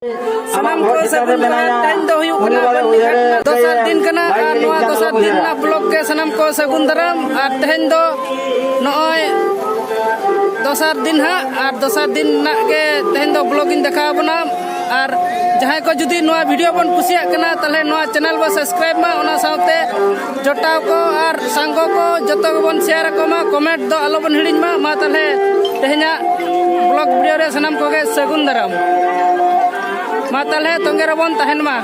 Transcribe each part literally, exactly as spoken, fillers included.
ᱥᱟᱱᱟᱢ ᱠᱚ ᱥᱟᱹᱜᱩᱱ ᱫᱟᱨᱟᱢ᱾ ᱛᱮᱦᱮᱧ ᱫᱚ ᱦᱩᱭᱩᱜ ᱠᱟᱱᱟ ᱫᱚᱥᱟᱨ ᱫᱤᱱ ᱠᱟᱱᱟ, ᱟᱨ ᱱᱚᱣᱟ ᱫᱚᱥᱟᱨ ᱫᱤᱱ ᱨᱮᱱᱟᱜ ᱵᱞᱚᱜ ᱜᱮ ᱥᱟᱱᱟᱢ ᱠᱚ ᱥᱟᱹᱜᱩᱱ ᱫᱟᱨᱟᱢ᱾ ᱟᱨ ᱛᱮᱦᱮᱧ ᱫᱚ ᱱᱚᱜᱼᱚᱭ ᱫᱚᱥᱟᱨ ᱫᱤᱱ ᱦᱟᱸᱜ, ᱟᱨ ᱫᱚᱥᱟᱨ ᱫᱤᱱ ᱨᱮᱱᱟᱜ ᱜᱮ ᱛᱮᱦᱮᱧ ᱫᱚ ᱵᱞᱚᱜ ᱤᱧ ᱫᱮᱠᱷᱟᱣ ᱟᱵᱚᱱᱟ᱾ ᱟᱨ ᱡᱟᱦᱟᱸᱭ ᱠᱚ ᱡᱩᱫᱤ ᱱᱚᱣᱟ ᱵᱷᱤᱰᱤᱭᱳ ᱵᱚᱱ ᱠᱩᱥᱤᱭᱟᱜ ᱠᱟᱱᱟ, ᱛᱟᱦᱚᱞᱮ ᱱᱚᱣᱟ ᱪᱮᱱᱮᱞ ᱵᱚ ᱥᱟᱵᱥᱠᱨᱟᱭᱤᱵ ᱢᱟ, ᱚᱱᱟ ᱥᱟᱶᱛᱮ ᱡᱚᱴᱟᱣ ᱠᱚ ᱟᱨ ᱥᱟᱸᱜᱚ ᱠᱚ ᱡᱚᱛᱚ ᱜᱮᱵᱚᱱ ᱥᱮᱭᱟᱨ ᱟᱠᱚ ᱢᱟ, ᱠᱚᱢᱮᱱᱴ ᱫᱚ ᱟᱞᱚᱵᱚᱱ ᱦᱤᱲᱤᱧ ᱢᱟ᱾ ᱢᱟ ᱛᱟᱦᱚᱞᱮ ᱛᱮᱦᱮᱧᱟᱜ ᱵᱞᱚᱜ ᱵᱷᱤᱰᱤᱭᱳ ᱨᱮ ᱥᱟᱱᱟᱢ ᱠᱚᱜᱮ ᱥᱟᱹᱜᱩᱱ ᱫᱟᱨᱟᱢ᱾ ᱢᱟ ᱛᱟᱦᱚᱞᱮ ᱛᱚᱸᱜᱮ ᱨᱮᱵᱚᱱ ᱛᱟᱦᱮᱱ ᱢᱟ᱾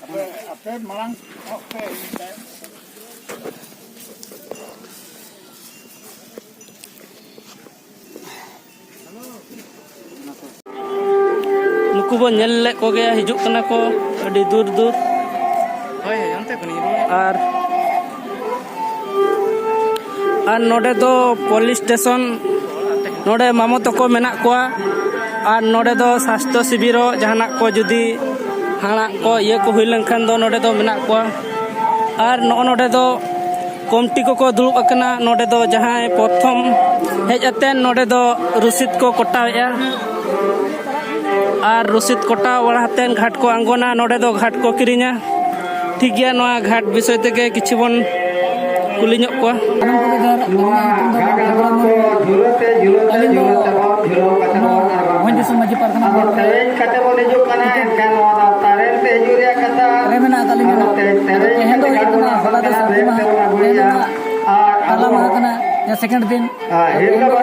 ᱟᱯᱮ, ᱟᱯᱮ ᱢᱟᱲᱟᱝ ᱠᱚᱜ ᱯᱮ᱾ ᱱᱩᱠᱩ ᱵᱚ ᱧᱮᱞ ᱞᱮᱫ ᱠᱚᱜᱮᱭᱟ, ᱦᱤᱡᱩᱜ ᱠᱟᱱᱟ ᱠᱚ ᱟᱹᱰᱤ ᱫᱩᱨ ᱫᱩᱨ᱾ ᱦᱳᱭ, ᱦᱳᱭ, ᱚᱱᱛᱮ ᱠᱷᱚᱱᱤᱧ ᱨᱩᱣᱟᱹᱲᱟ᱾ ᱟᱨ, ᱟᱨ ᱱᱚᱰᱮ ᱫᱚ ᱯᱩᱞᱤᱥ ᱥᱴᱮᱥᱚᱱ, ᱱᱚᱰᱮ ᱢᱟᱢᱚ ᱛᱟᱠᱚ ᱢᱮᱱᱟᱜ ᱠᱚᱣᱟ᱾ ᱟᱨ ᱱᱚᱰᱮ ᱫᱚ ᱥᱟᱥᱛᱷᱚ ᱥᱤᱵᱤᱨ ᱦᱚᱸ ᱡᱟᱦᱟᱱᱟᱜ ᱠᱚ ᱡᱩᱫᱤ ᱦᱟᱲᱟᱜ ᱠᱚ ᱤᱭᱟᱹ ᱠᱚ ᱦᱩᱭ ᱞᱮᱱᱠᱷᱟᱱ ᱫᱚ ᱱᱚᱰᱮ ᱫᱚ ᱢᱮᱱᱟᱜ ᱠᱚᱣᱟ᱾ ᱟᱨ ᱱᱚᱜᱼᱚ ᱱᱚᱰᱮ ᱫᱚ ᱠᱚᱢᱴᱤ ᱠᱚᱠᱚ ᱫᱩᱲᱩᱵ ᱟᱠᱟᱱᱟ᱾ ᱱᱚᱰᱮ ᱫᱚ ᱡᱟᱦᱟᱸᱭ ᱯᱨᱚᱛᱷᱚᱢ ᱦᱮᱡ ᱟᱛᱮᱱ ᱱᱚᱰᱮ ᱫᱚ ᱨᱚᱥᱤᱫ ᱠᱚ ᱠᱚᱴᱟᱣᱮᱫᱼᱟ᱾ ᱟᱨ ᱨᱚᱥᱤᱫ ᱠᱚᱴᱟᱣ ᱵᱟᱲᱟ ᱠᱟᱛᱮᱫ ᱜᱷᱟᱴ ᱠᱚ ᱟᱬᱜᱚᱱᱟ᱾ ᱱᱚᱰᱮ ᱫᱚ ᱜᱷᱟᱴ ᱠᱚ ᱠᱤᱨᱤᱧᱟ᱾ ᱴᱷᱤᱠ ᱜᱮᱭᱟ, ᱱᱚᱣᱟ ᱜᱷᱟᱴ ᱵᱤᱥᱚᱭ ᱛᱮᱜᱮ ᱠᱤᱪᱷᱩ ᱵᱚᱱ ᱠᱩᱞᱤ ᱧᱚᱜ ᱠᱚᱣᱟ᱾ ᱥᱟᱱᱟᱢ ᱠᱚᱜᱮ ᱡᱚᱦᱟᱨ, ᱟᱹᱞᱤᱧᱟᱜ ᱧᱩᱛᱩᱢ ᱫᱚ ᱵᱟᱵᱩ ᱦᱮᱢᱵᱨᱚᱢ᱾ ᱟᱹᱞᱤᱧ ᱫᱚ ᱱᱚᱣᱟ ᱵᱷᱚᱸᱡᱽ ᱫᱤᱥᱚᱢ ᱢᱟᱹᱡᱷᱤ ᱯᱟᱨᱜᱟᱱᱟ ᱢᱚᱦᱚᱞ ᱨᱮ ᱨᱮ ᱢᱮᱱᱟᱜ ᱟᱠᱟᱫ ᱞᱤᱧᱟ᱾ ᱛᱮᱦᱮᱧ ᱫᱚ ᱦᱩᱭᱩᱜ ᱠᱟᱱᱟ ᱦᱚᱞᱟ ᱫᱚ ᱥᱟᱹᱨᱫᱤ ᱢᱟᱦᱟ, ᱛᱮᱦᱮᱧ ᱫᱚ ᱱᱟᱜ ᱛᱟᱞᱟ ᱢᱟᱦᱟ ᱠᱟᱱᱟ, ᱡᱟᱦᱟᱸ ᱥᱮᱠᱮᱱᱰ ᱫᱤᱱ᱾ ᱟᱨ ᱛᱮᱦᱮᱧ ᱫᱚ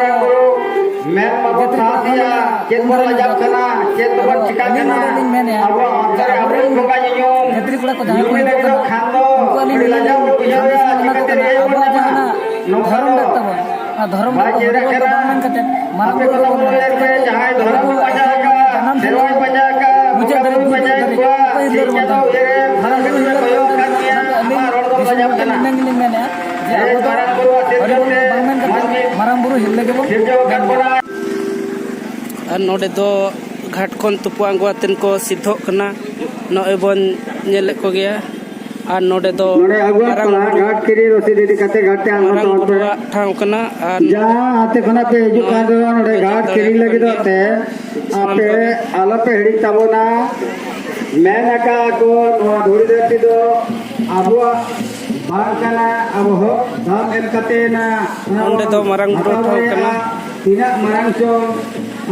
ᱡᱟᱹᱛᱨᱤ ᱠᱚᱲᱟ ᱠᱚ ᱢᱮᱱ ᱟᱹᱞᱤᱧ ᱱᱚᱰᱮ ᱞᱤᱧ ᱢᱮᱱᱮᱫᱼᱟ ᱡᱮ ᱟᱵᱚᱨᱮᱱ ᱡᱟᱹᱛᱨᱤ ᱠᱚᱲᱟ ᱠᱚ ᱡᱟᱦᱟᱸᱭ ᱠᱚ ᱦᱤᱡᱩᱜ ᱠᱟᱱᱟ, ᱩᱱᱠᱩ ᱟᱹᱞᱤᱧ ᱞᱤᱧ ᱥᱟᱸᱫᱮᱥ ᱮᱢᱟ ᱠᱚ ᱠᱟᱱᱟ, ᱟᱵᱚᱣᱟᱜ ᱡᱟᱦᱟᱸ ᱫᱷᱚᱨᱚᱢ ᱨᱮ ᱛᱟᱵᱚᱱ, ᱚᱱᱟ ᱫᱷᱚᱨᱚᱢ ᱨᱮ ᱦᱩᱰᱤᱧ ᱫᱚ ᱵᱟᱝ ᱢᱮᱱ ᱠᱟᱛᱮ ᱢᱟᱨᱟᱝ ᱵᱩᱨᱩ ᱫᱚᱵᱚᱱ ᱢᱮᱱ ᱠᱟᱛᱮ ᱟᱨ ᱱᱚᱰᱮ ᱫᱚ ᱜᱷᱟᱴ ᱠᱷᱚᱱ ᱛᱩᱯᱩ ᱟᱬᱜᱚ ᱟᱛᱮᱱ ᱠᱚ ᱥᱤᱫᱷᱚᱜ ᱠᱟᱱᱟ᱾ ᱱᱚᱜᱼᱚᱭ ᱵᱚᱱ ᱧᱮᱞᱮᱫ ᱠᱚᱜᱮᱭᱟ᱾ ᱟᱨ ᱱᱚᱰᱮ ᱫᱚ ᱱᱚᱰᱮ ᱟᱵᱚᱣᱟᱜ ᱢᱟᱨᱟᱝ ᱯᱟᱲᱟ ᱵᱩᱨᱩ, ᱜᱷᱟᱴ ᱠᱤᱨᱤᱧ ᱨᱚᱥᱤᱫ ᱤᱫᱤ ᱠᱟᱛᱮ ᱜᱷᱟᱴ ᱛᱮ ᱟᱬᱜᱚ ᱢᱟᱨᱟᱝ ᱛᱟᱵᱚᱱ ᱯᱮ᱾ ᱵᱩᱨᱩᱣᱟᱜ ᱴᱷᱟᱶ ᱠᱟᱱᱟ᱾ ᱟᱨ ᱡᱟᱦᱟᱸ ᱦᱟᱱᱛᱮ ᱠᱷᱚᱱᱟᱜ ᱯᱮ ᱦᱤᱡᱩᱜ ᱠᱟᱱ ᱨᱮᱦᱚᱸ, ᱱᱚᱰᱮ ᱱᱚᱜᱼᱚᱭ ᱜᱷᱟᱴ ᱠᱤᱨᱤᱧ ᱞᱟᱹᱜᱤᱫᱚᱜ ᱛᱮ ᱥᱟᱱᱟᱢ ᱟᱯᱮ ᱠᱚᱜᱮ ᱟᱞᱚᱯᱮ ᱦᱤᱲᱤᱧ ᱛᱟᱵᱚᱱᱟ᱾ ᱢᱮᱱ ᱟᱠᱟᱫ ᱠᱚ, ᱱᱚᱣᱟ ᱫᱷᱩᱲᱤ ᱫᱷᱟᱹᱨᱛᱤ ᱫᱚ ᱟᱵᱚᱣᱟᱜ ᱵᱟᱝ ᱠᱟᱱᱟ, ᱟᱵᱚ ᱦᱚᱸ ᱫᱟᱢ ᱮᱢ ᱠᱟᱛᱮ ᱱᱟ ᱚᱱᱟ ᱱᱚᱰᱮ ᱫᱚ ᱵᱚᱱ ᱢᱟᱨᱟᱝ ᱵᱩᱨᱩ ᱦᱟᱛᱟᱣ ᱴᱷᱟᱶ ᱫᱟᱲᱮᱭᱟᱜᱼᱟ᱾ ᱠᱟᱱᱟ᱾ ᱛᱤᱱᱟᱹᱜ ᱢᱟᱨᱟᱝ ᱪᱚᱝ,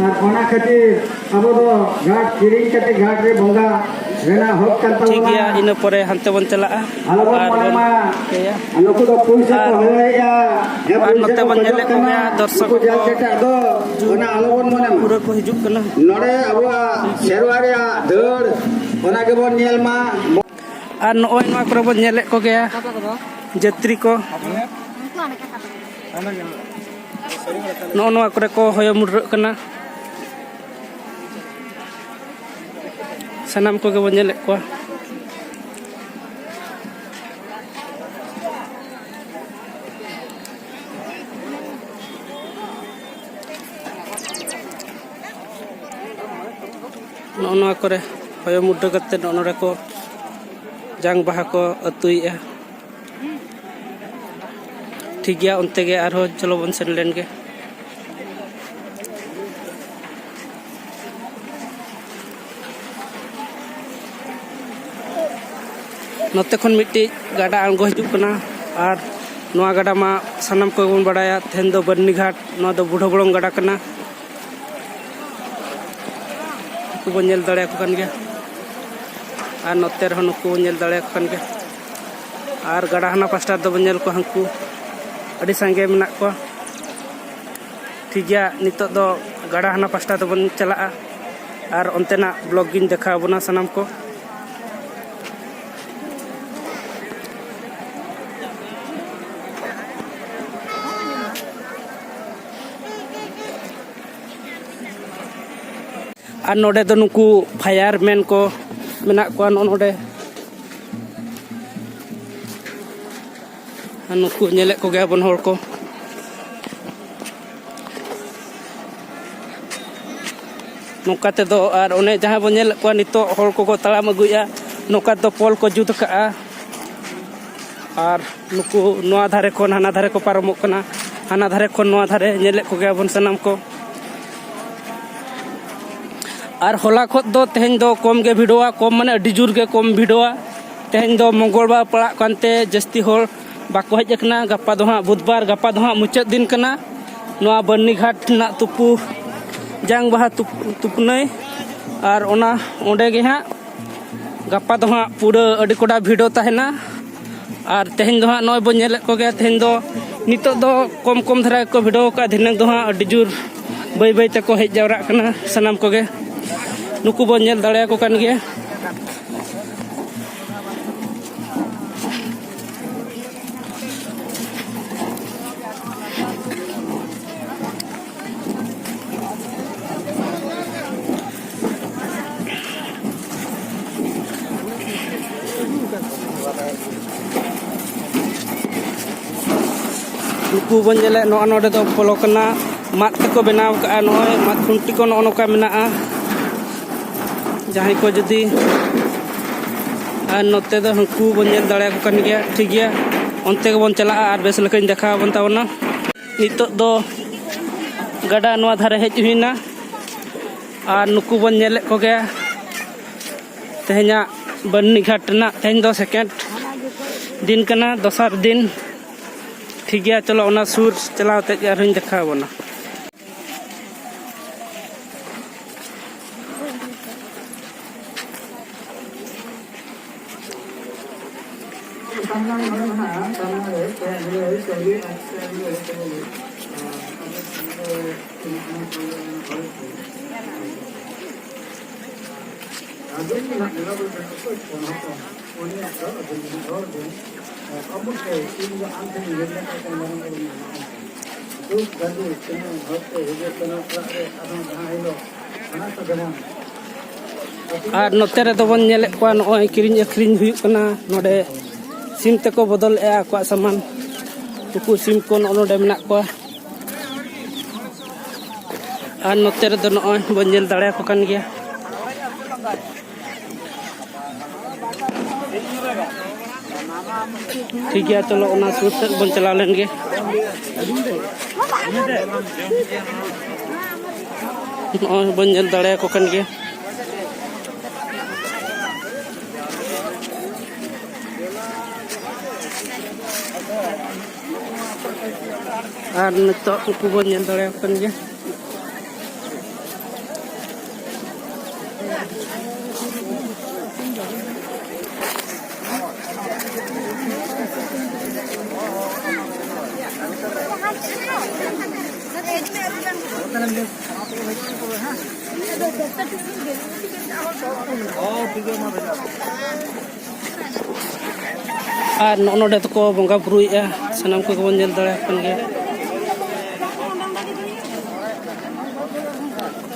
ᱟᱨ ᱚᱱᱟ ᱠᱷᱟᱹᱛᱤᱨ ᱟᱵᱚ ᱫᱚ ᱜᱷᱟᱴ ᱠᱤᱨᱤᱧ ᱠᱟᱛᱮ ᱜᱷᱟᱴ ᱨᱮ ᱵᱚᱸᱜᱟ ᱨᱮᱱᱟᱜ ᱦᱚᱠ ᱠᱟᱱ ᱴᱷᱤᱠ ᱛᱟᱵᱚᱱᱟ᱾ ᱜᱮᱭᱟ, ᱤᱱᱟᱹ ᱯᱚᱨᱮ ᱦᱟᱱᱛᱮ ᱵᱚᱱ ᱪᱟᱞᱟᱜᱼᱟ᱾ ᱟᱞᱚ ᱵᱚᱱ ᱟᱨ ᱢᱚᱱᱮ ᱵᱚᱱ ᱢᱟ, ᱤᱭᱟᱹᱭᱟ᱾ ᱱᱩᱠᱩ ᱫᱚ ᱯᱩᱭᱥᱟᱹ ᱠᱚ ᱟᱨ ᱦᱚᱭᱚᱭᱮᱫᱼᱟ, ᱦᱮᱸ, ᱟᱨ ᱯᱩᱭᱥᱟᱹ ᱱᱚᱛᱮ ᱠᱚ ᱵᱚᱱ ᱠᱷᱚᱡᱚᱜ ᱧᱮᱞᱮᱫ ᱠᱟᱱᱟ᱾ ᱠᱚᱜᱮᱭᱟ, ᱫᱚᱨᱥᱚᱠ ᱱᱩᱠᱩ ᱡᱟᱞ ᱠᱚ ᱪᱮᱴᱟᱜ ᱫᱚ, ᱡᱩ-, ᱚᱱᱟ ᱟᱞᱚ ᱵᱚᱱ ᱢᱚᱱᱮ ᱢᱟ᱾ ᱯᱩᱨᱟᱹ ᱠᱚ ᱦᱤᱡᱩᱜ ᱠᱟᱱᱟ᱾ ᱱᱚᱰᱮ ᱟᱵᱚᱣᱟᱜ ᱥᱮᱨᱣᱟ ᱨᱮᱭᱟᱜ ᱫᱟᱹᱲ, ᱚᱱᱟ ᱜᱮᱵᱚᱱ ᱧᱮᱞ ᱢᱟ᱾ ᱟᱨ ᱱᱚᱜᱼᱚᱭ ᱱᱚᱣᱟ ᱠᱚᱨᱮ ᱵᱚᱱ ᱧᱮᱞᱮᱫ ᱠᱚᱜᱮᱭᱟ ᱡᱟᱹᱛᱨᱤ ᱠᱚ᱾ ᱱᱚᱜᱼᱚ ᱱᱚᱣᱟ ᱠᱚᱨᱮ ᱠᱚ ᱦᱚᱭᱚ ᱢᱩᱰᱨᱟᱹᱜ ᱠᱟᱱᱟ᱾ ᱥᱟᱱᱟᱢ ᱠᱚᱜᱮ ᱵᱚᱱ ᱧᱮᱞᱮᱫ ᱠᱚᱣᱟ᱾ ᱱᱚᱜᱼᱚ ᱱᱚᱣᱟ ᱠᱚᱨᱮ ᱦᱚᱭᱚ ᱢᱩᱰᱨᱟᱹ ᱠᱟᱛᱮ ᱱᱚᱜᱼᱚ ᱱᱚᱰᱮ ᱠᱚ ᱡᱟᱝ ᱵᱟᱦᱟ ᱠᱚ ᱟᱹᱛᱩᱭᱮᱫᱼᱟ᱾ ᱴᱷᱤᱠ ᱜᱮᱭᱟ, ᱚᱱᱛᱮ ᱜᱮ ᱟᱨᱦᱚᱸ ᱪᱚᱞᱚ ᱵᱚᱱ ᱥᱮᱱ ᱞᱮᱱ ᱜᱮ᱾ ᱱᱚᱛᱮ ᱠᱷᱚᱱ ᱢᱤᱫᱴᱤᱡ ᱜᱟᱰᱟ ᱟᱬᱜᱚ ᱦᱤᱡᱩᱜ ᱠᱟᱱᱟ᱾ ᱟᱨ ᱱᱚᱣᱟ ᱜᱟᱰᱟ ᱢᱟ ᱥᱟᱱᱟᱢ ᱠᱚᱜᱮ ᱵᱚᱱ ᱵᱟᱲᱟᱭᱟ, ᱛᱮᱦᱮᱧ ᱫᱚ ᱵᱟᱹᱨᱱᱤ ᱜᱷᱟᱴ, ᱱᱚᱣᱟ ᱫᱚ ᱵᱩᱰᱷᱟᱹ ᱵᱚᱲᱚᱝ ᱜᱟᱰᱟ ᱠᱟᱱᱟ᱾ ᱱᱩᱠᱩ ᱵᱚᱱ ᱧᱮᱞ ᱫᱟᱲᱮᱭᱟᱠᱚ ᱠᱟᱱ ᱜᱮᱭᱟ᱾ ᱟᱨ ᱱᱚᱛᱮ ᱨᱮᱦᱚᱸ ᱱᱩᱠᱩ ᱵᱚᱱ ᱧᱮᱞ ᱫᱟᱲᱮᱭᱟᱠᱚ ᱠᱟᱱ ᱜᱮᱭᱟ᱾ ᱟᱨ ᱜᱟᱰᱟ ᱦᱟᱱᱟ ᱯᱟᱥᱴᱟ ᱨᱮᱫᱚ ᱵᱚᱱ ᱧᱮᱞ ᱠᱚᱣᱟ, ᱦᱟᱹᱱᱠᱩ ᱟᱹᱰᱤ ᱥᱟᱸᱜᱮ ᱢᱮᱱᱟᱜ ᱠᱚᱣᱟ᱾ ᱴᱷᱤᱠ ᱜᱮᱭᱟ, ᱱᱤᱛᱚᱜ ᱫᱚ ᱜᱟᱰᱟ ᱦᱟᱱᱟ ᱯᱟᱥᱴᱟ ᱛᱮᱵᱚᱱ ᱪᱟᱞᱟᱜᱼᱟ ᱟᱨ ᱚᱱᱛᱮᱱᱟᱜ ᱵᱞᱚᱜ ᱜᱤᱧ ᱫᱮᱠᱷᱟᱣ ᱟᱵᱚᱱᱟ ᱥᱟᱱᱟᱢ ᱠᱚ᱾ ᱟᱨ ᱱᱚᱰᱮ ᱫᱚ ᱱᱩᱠᱩ ᱯᱷᱟᱭᱟᱨ ᱢᱮᱱ ᱠᱚ ᱢᱮᱱᱟᱜ ᱠᱚᱣᱟ ᱱᱚᱜᱼᱚ ᱱᱚᱰᱮ᱾ ᱟᱨ ᱱᱩᱠᱩ ᱧᱮᱞᱮᱫ ᱠᱚᱜᱮᱭᱟ ᱵᱚᱱ ᱦᱚᱲ ᱠᱚ᱾ ᱱᱚᱝᱠᱟ ᱛᱮᱫᱚ, ᱟᱨ ᱚᱱᱮ ᱡᱟᱦᱟᱸ ᱵᱚᱱ ᱧᱮᱞᱮᱫ ᱠᱚᱣᱟ ᱱᱤᱛᱚᱜ ᱦᱚᱲ ᱠᱚᱠᱚ ᱛᱟᱲᱟᱢ ᱟᱹᱜᱩᱭᱮᱫᱼᱟ, ᱱᱚᱝᱠᱟ ᱛᱮᱫᱚ ᱯᱳᱞ ᱠᱚ ᱡᱩᱛ ᱟᱠᱟᱫᱼᱟ᱾ ᱟᱨ ᱱᱩᱠᱩ ᱱᱚᱣᱟ ᱫᱷᱟᱨᱮ ᱠᱷᱚᱱ ᱦᱟᱱᱟ ᱫᱷᱟᱨᱮ ᱠᱚ ᱯᱟᱨᱚᱢᱚᱜ ᱠᱟᱱᱟ, ᱦᱟᱱᱟ ᱫᱷᱟᱨᱮ ᱠᱷᱚᱱ ᱱᱚᱣᱟ ᱫᱷᱟᱨᱮ, ᱧᱮᱞᱮᱫ ᱠᱚᱜᱮᱭᱟᱵᱚᱱ ᱥᱟᱱᱟᱢ ᱠᱚ᱾ ᱟᱨ ᱦᱚᱞᱟ ᱠᱷᱚᱱ ᱫᱚ ᱛᱮᱦᱮᱧ ᱫᱚ ᱠᱚᱢ ᱜᱮ ᱵᱷᱤᱲᱚᱜᱼᱟ, ᱠᱚᱢ ᱢᱟᱱᱮ ᱟᱹᱰᱤ ᱡᱳᱨ ᱜᱮ ᱠᱚᱢ ᱵᱷᱤᱲᱚᱜᱼᱟ᱾ ᱛᱮᱦᱮᱧ ᱫᱚ ᱢᱚᱝᱜᱚᱞ ᱵᱟᱨ ᱯᱟᱲᱟᱜ ᱠᱟᱱᱛᱮ ᱡᱟᱹᱥᱛᱤ ᱦᱚᱲ ᱵᱟᱠᱚ ᱦᱮᱡ ᱟᱠᱟᱱᱟ᱾ ᱜᱟᱯᱟ ᱫᱚ ᱦᱟᱸᱜ ᱵᱩᱫᱷᱵᱟᱨ, ᱜᱟᱯᱟ ᱫᱚ ᱦᱟᱸᱜ ᱢᱩᱪᱟᱹᱫ ᱫᱤᱱ ᱠᱟᱱᱟ᱾ ᱱᱚᱣᱟ ᱵᱟᱹᱨᱱᱤ ᱜᱷᱟᱴ ᱨᱮᱱᱟᱜ ᱛᱩᱯᱩ, ᱡᱟᱝ ᱵᱟᱦᱟ ᱛᱩᱯ-, ᱛᱩᱯᱱᱟᱹᱭ, ᱟᱨ ᱚᱱᱟ ᱚᱸᱰᱮ ᱜᱮ ᱦᱟᱸᱜ ᱜᱟᱯᱟ ᱫᱚ ᱦᱟᱸᱜ ᱯᱩᱨᱟᱹ ᱟᱹᱰᱤ ᱠᱚᱰᱟ ᱵᱷᱤᱲᱚ ᱛᱟᱦᱮᱱᱟ᱾ ᱟᱨ ᱛᱮᱦᱮᱧ ᱫᱚ ᱦᱟᱸᱜ ᱱᱚᱜᱼᱚᱭ ᱵᱚᱱ ᱧᱮᱞᱮᱫ ᱠᱚᱜᱮᱭᱟ, ᱛᱮᱦᱮᱧ ᱫᱚ ᱱᱤᱛᱚᱜ ᱫᱚ ᱠᱚᱢ ᱠᱚᱢ ᱫᱷᱟᱨᱟ ᱜᱮᱠᱚ ᱵᱷᱤᱲᱚ ᱟᱠᱟᱫᱼᱟ, ᱫᱷᱤᱱᱟᱹᱝ ᱫᱚ ᱦᱟᱸᱜ ᱟᱹᱰᱤ ᱡᱳᱨ ᱵᱟᱹᱭ ᱵᱟᱹᱭ ᱛᱮᱠᱚ ᱦᱮᱡ ᱡᱟᱣᱨᱟᱜ ᱠᱟᱱᱟ ᱥᱟᱱᱟᱢ ᱠᱚᱜᱮ᱾ ᱱᱩᱠᱩ ᱵᱚᱱ ᱧᱮᱞ ᱫᱟᱲᱮᱭᱟᱠᱚ ᱠᱟᱱ ᱜᱮᱭᱟ᱾ ᱱᱩᱠᱩ ᱵᱚᱱ ᱧᱮᱞᱮᱫ, ᱱᱚᱜᱼᱚ ᱱᱚᱰᱮ ᱫᱚ ᱯᱷᱚᱞᱚ ᱠᱟᱱᱟ, ᱢᱟᱫ ᱛᱮᱠᱚ ᱵᱮᱱᱟᱣ ᱠᱟᱜᱼᱟ᱾ ᱱᱚᱜᱼᱚᱭ ᱢᱟᱫ ᱠᱷᱩᱱᱴᱤ ᱠᱚ ᱱᱚᱜᱼᱚ ᱱᱚᱝᱠᱟ ᱢᱮᱱᱟᱜᱼᱟ᱾ ᱡᱟᱦᱟᱸᱭ ᱠᱚ ᱡᱩᱫᱤ, ᱟᱨ ᱱᱚᱛᱮ ᱫᱚ ᱦᱟᱹᱱᱠᱩ ᱵᱚᱱ ᱧᱮᱞ ᱫᱟᱲᱮᱭᱟᱠᱚ ᱠᱟᱱ ᱜᱮᱭᱟ᱾ ᱴᱷᱤᱠ ᱜᱮᱭᱟ, ᱚᱱᱛᱮ ᱜᱮᱵᱚᱱ ᱪᱟᱞᱟᱜᱼᱟ ᱟᱨ ᱵᱮᱥ ᱞᱮᱠᱟᱧ ᱫᱮᱠᱷᱟᱣ ᱟᱵᱚᱱ ᱛᱟᱵᱚᱱᱟ᱾ ᱱᱤᱛᱚᱜ ᱫᱚ ᱜᱟᱰᱟ ᱱᱚᱣᱟ ᱫᱷᱟᱨᱮ ᱦᱮᱡ ᱦᱩᱭᱱᱟ ᱟᱨ ᱱᱩᱠᱩ ᱵᱚᱱ ᱧᱮᱞᱮᱫ ᱠᱚᱜᱮᱭᱟ᱾ ᱛᱮᱦᱮᱧᱟᱜ ᱵᱟᱹᱨᱱᱤ ᱜᱷᱟᱴ ᱨᱮᱱᱟᱜ ᱛᱮᱦᱮᱧ ᱫᱚ ᱥᱮᱠᱮᱱᱰ ᱫᱤᱱ ᱠᱟᱱᱟ, ᱫᱚᱥᱟᱨ ᱫᱤᱱ᱾ ᱴᱷᱤᱠ ᱜᱮᱭᱟ, ᱪᱚᱞᱚ ᱚᱱᱟ ᱥᱩᱨ ᱪᱟᱞᱟᱣ ᱠᱟᱛᱮ ᱜᱮ ᱟᱨᱦᱚᱸᱧ ᱫᱮᱠᱷᱟᱣ ᱟᱵᱚᱱᱟ᱾ ᱟᱨ ᱱᱚᱛᱮ ᱨᱮᱫᱚ ᱵᱚᱱ ᱧᱮᱞᱮᱫ ᱠᱚᱣᱟ, ᱱᱚᱜᱼᱚᱭ ᱠᱤᱨᱤᱧ ᱟᱹᱠᱷᱨᱤᱧ ᱦᱩᱭᱩᱜ ᱠᱟᱱᱟ᱾ ᱱᱚᱰᱮ ᱥᱤᱢ ᱛᱮᱠᱚ ᱵᱚᱫᱚᱞᱮᱫᱼᱟ ᱟᱠᱚᱣᱟᱜ ᱥᱟᱢᱟᱱ᱾ ᱱᱩᱠᱩ ᱥᱤᱢ ᱠᱚ ᱱᱚᱜᱼᱚ ᱱᱚᱰᱮ ᱢᱮᱱᱟᱜ ᱠᱚᱣᱟ᱾ ᱟᱨ ᱱᱚᱛᱮ ᱨᱮᱫᱚ ᱱᱚᱜᱼᱚᱭ ᱵᱚᱱ ᱧᱮᱞ ᱫᱟᱲᱮᱭᱟᱠᱚ ᱠᱟᱱ ᱜᱮᱭᱟ᱾ ᱴᱷᱤᱠ ᱜᱮᱭᱟ, ᱪᱚᱞᱚ ᱚᱱᱟ ᱥᱩᱨ ᱥᱮᱫ ᱵᱚᱱ ᱪᱟᱞᱟᱣ ᱞᱮᱱ ᱜᱮ᱾ ᱱᱚᱜᱼᱚᱭ ᱵᱚᱱ ᱧᱮᱞ ᱫᱟᱲᱮᱭᱟᱠᱚ ᱠᱟᱱ ᱜᱮᱭᱟ᱾ ᱟᱨ ᱱᱤᱛᱚᱜ ᱩᱱᱠᱩ ᱵᱚᱱ ᱧᱮᱞ ᱫᱟᱲᱮᱭᱟᱠᱚ ᱠᱟᱱ ᱜᱮᱭᱟ᱾ ᱟᱨ ᱱᱚᱜᱼᱚ ᱱᱚᱰᱮ ᱫᱚᱠᱚ ᱵᱚᱸᱜᱟ ᱵᱩᱨᱩᱭᱮᱫᱼᱟ, ᱥᱟᱱᱟᱢ ᱠᱚᱜᱮ ᱵᱚᱱ ᱧᱮᱞ ᱫᱟᱲᱮᱭᱟᱜ ᱠᱟᱱ ᱜᱮᱭᱟ᱾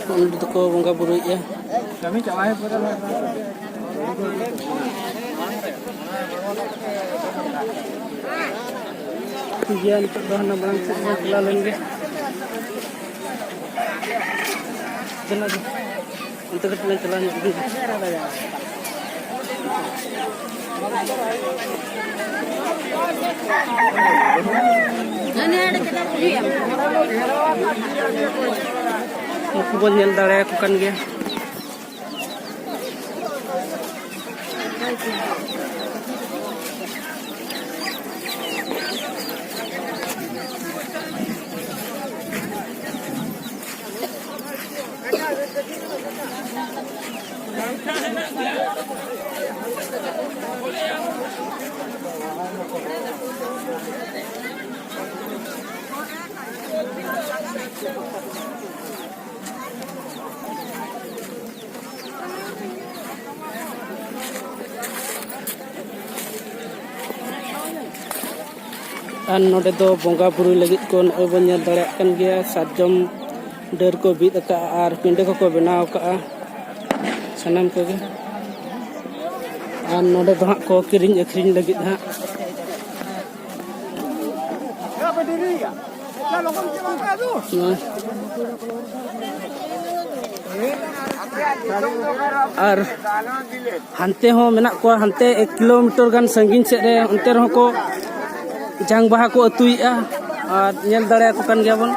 ᱱᱚᱜᱼᱚ ᱱᱚᱰᱮ ᱫᱚᱠᱚ ᱵᱚᱸᱜᱟ ᱵᱩᱨᱩᱭᱮᱫᱼᱟ᱾ ᱴᱷᱤᱠ ᱜᱮᱭᱟ, ᱱᱤᱛᱚᱜ ᱫᱚ ᱦᱟᱱᱟ ᱢᱟᱲᱟᱝ ᱥᱮᱫ ᱵᱚᱱ ᱪᱟᱞᱟᱣ ᱞᱮᱱ ᱜᱮ᱾ ᱚᱱᱛᱮ ᱠᱟᱹᱴᱤᱡ ᱞᱟᱝ ᱪᱟᱞᱟᱣ ᱧᱚᱜ ᱞᱮᱱ ᱜᱮ᱾ ᱱᱩᱠᱩ ᱵᱚᱱ ᱧᱮᱞ ᱫᱟᱲᱮᱭᱟᱠᱚ ᱠᱟᱱ ᱜᱮᱭᱟ᱾ ᱟᱨ ᱱᱚᱰᱮ ᱫᱚ ᱵᱚᱸᱜᱟ ᱵᱩᱨᱩᱭ ᱞᱟᱹᱜᱤᱫ ᱠᱚ, ᱱᱚᱜᱼᱚᱭ ᱵᱚᱱ ᱧᱮᱞ ᱫᱟᱲᱮᱭᱟᱜ ᱠᱟᱱ ᱜᱮᱭᱟ, ᱥᱟᱨᱡᱚᱢ ᱰᱟᱹᱨ ᱠᱚ ᱵᱤᱫ ᱟᱠᱟᱫᱼᱟ ᱟᱨ ᱯᱤᱸᱰᱟᱹ ᱠᱚᱠᱚ ᱵᱮᱱᱟᱣ ᱟᱠᱟᱫᱼᱟ ᱥᱟᱱᱟᱢ ᱠᱚᱜᱮ᱾ ᱟᱨ ᱱᱚᱰᱮ ᱫᱚ ᱦᱟᱸᱜ ᱠᱚ ᱠᱤᱨᱤᱧ ᱟᱹᱠᱷᱨᱤᱧ ᱞᱟᱹᱜᱤᱫ ᱦᱟᱸᱜ᱾ ᱟᱨ ᱦᱟᱱᱛᱮ ᱦᱚᱸ ᱢᱮᱱᱟᱜ ᱠᱚᱣᱟ, ᱦᱟᱱᱛᱮ ᱮᱠ ᱠᱤᱞᱳᱢᱤᱴᱟᱨ ᱜᱟᱱ ᱥᱟᱺᱜᱤᱧ ᱥᱮᱫ ᱨᱮ, ᱚᱱᱛᱮ ᱨᱮᱦᱚᱸ ᱠᱚ ᱡᱟᱝ ᱵᱟᱦᱟ ᱠᱚ ᱟᱹᱛᱩᱭᱮᱫᱼᱟ᱾ ᱟᱨ ᱧᱮᱞ ᱫᱟᱲᱮᱭᱟᱠᱚ ᱠᱟᱱ ᱜᱮᱭᱟᱵᱚᱱ,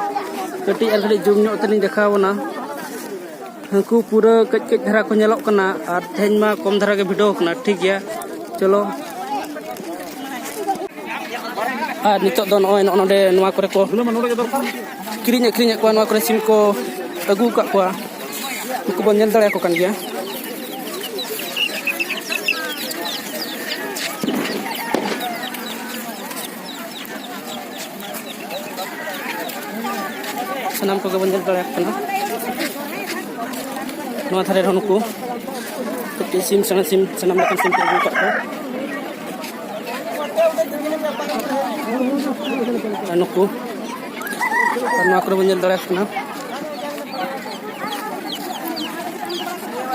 ᱠᱟᱹᱴᱤᱡ ᱟᱨ ᱠᱟᱹᱴᱤᱡ ᱡᱩᱢ ᱧᱚᱜ ᱛᱮᱞᱤᱧ ᱫᱮᱠᱷᱟᱣ ᱵᱚᱱᱟ᱾ ᱩᱱᱠᱩ ᱯᱩᱨᱟᱹ ᱠᱟᱹᱡ ᱠᱟᱹᱡ ᱫᱷᱟᱨᱟ ᱠᱚ ᱧᱮᱞᱚᱜ ᱠᱟᱱᱟ, ᱟᱨ ᱛᱮᱦᱮᱧ ᱢᱟ ᱠᱚᱢ ᱫᱷᱟᱨᱟ ᱜᱮ ᱵᱷᱤᱰᱟᱹᱣ ᱠᱟᱱᱟ᱾ ᱴᱷᱤᱠ ᱜᱮᱭᱟ, ᱪᱚᱞᱚ᱾ ᱟᱨ ᱱᱤᱛᱚᱜ ᱫᱚ ᱱᱚᱜᱼᱚᱭ ᱱᱚᱜᱼᱚ ᱱᱚᱰᱮ ᱱᱚᱣᱟ ᱠᱚᱨᱮ ᱠᱚ ᱠᱤᱨᱤᱧ ᱟᱹᱠᱷᱨᱤᱧᱮᱫ ᱠᱚᱣᱟ, ᱱᱚᱣᱟ ᱠᱚᱨᱮ ᱥᱤᱢ ᱠᱚ ᱟᱹᱜᱩ ᱟᱠᱟᱫ ᱠᱚᱣᱟ, ᱩᱱᱠᱩ ᱵᱚᱱ ᱧᱮᱞ ᱫᱟᱲᱮᱭᱟᱠᱚ ᱠᱟᱱ ᱜᱮᱭᱟ᱾ ᱥᱟᱱᱟᱢ ᱠᱚᱜᱮ ᱵᱚᱱ ᱧᱮᱞ ᱫᱟᱲᱮᱭᱟᱜ ᱠᱟᱱᱟ᱾ ᱱᱚᱣᱟ ᱫᱷᱟᱨᱮ ᱨᱮᱦᱚᱸ ᱱᱩᱠᱩ ᱠᱟᱹᱴᱤᱡ ᱥᱤᱢ, ᱥᱮᱬᱟ ᱥᱤᱢ, ᱥᱟᱱᱟᱢ ᱞᱮᱠᱟᱱ ᱥᱤᱢ ᱠᱚ ᱟᱹᱜᱩ ᱟᱠᱟᱫ ᱠᱚᱣᱟ᱾ ᱟᱨ ᱱᱩᱠᱩ, ᱟᱨ ᱱᱚᱣᱟ ᱠᱚᱨᱮ ᱵᱚᱱ ᱧᱮᱞ ᱫᱟᱲᱮᱭᱟᱜ ᱠᱟᱱᱟ᱾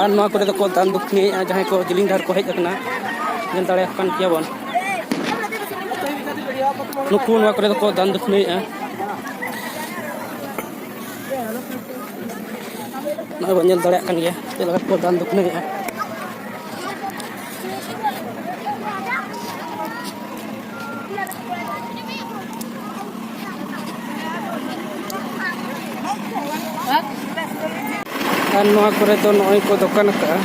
ᱟᱨ ᱱᱚᱣᱟ ᱠᱚᱨᱮ ᱫᱚᱠᱚ ᱫᱟᱱ ᱫᱩᱠᱷᱱᱤᱭᱮᱫᱼᱟ, ᱡᱟᱦᱟᱸᱭ ᱠᱚ ᱡᱤᱞᱤᱧ ᱰᱟᱦᱟᱨ ᱠᱚ ᱦᱮᱡ ᱟᱠᱟᱱᱟ, ᱧᱮᱞ ᱫᱟᱲᱮᱭᱟᱠᱚ ᱠᱟᱱ ᱜᱮᱭᱟ ᱵᱚᱱ᱾ ᱱᱩᱠᱩ ᱱᱚᱣᱟ ᱠᱚᱨᱮ ᱫᱚᱠᱚ ᱫᱟᱱ ᱫᱩᱠᱷᱱᱤᱭᱮᱫᱼᱟ᱾ ᱱᱚᱜᱼᱚᱭ ᱵᱚᱱ ᱧᱮᱞ ᱫᱟᱲᱮᱭᱟᱜ ᱠᱟᱱ ᱜᱮᱭᱟ ᱪᱮᱫ ᱞᱮᱠᱟ ᱠᱚ ᱫᱟᱱ ᱫᱩᱠᱷᱱᱟᱹᱭᱮᱫᱼᱟ᱾ ᱟᱨ ᱱᱚᱣᱟ ᱠᱚᱨᱮ ᱫᱚ ᱱᱚᱜᱼᱚᱭ ᱠᱚ ᱫᱚᱠᱟᱱ ᱟᱠᱟᱫᱼᱟ,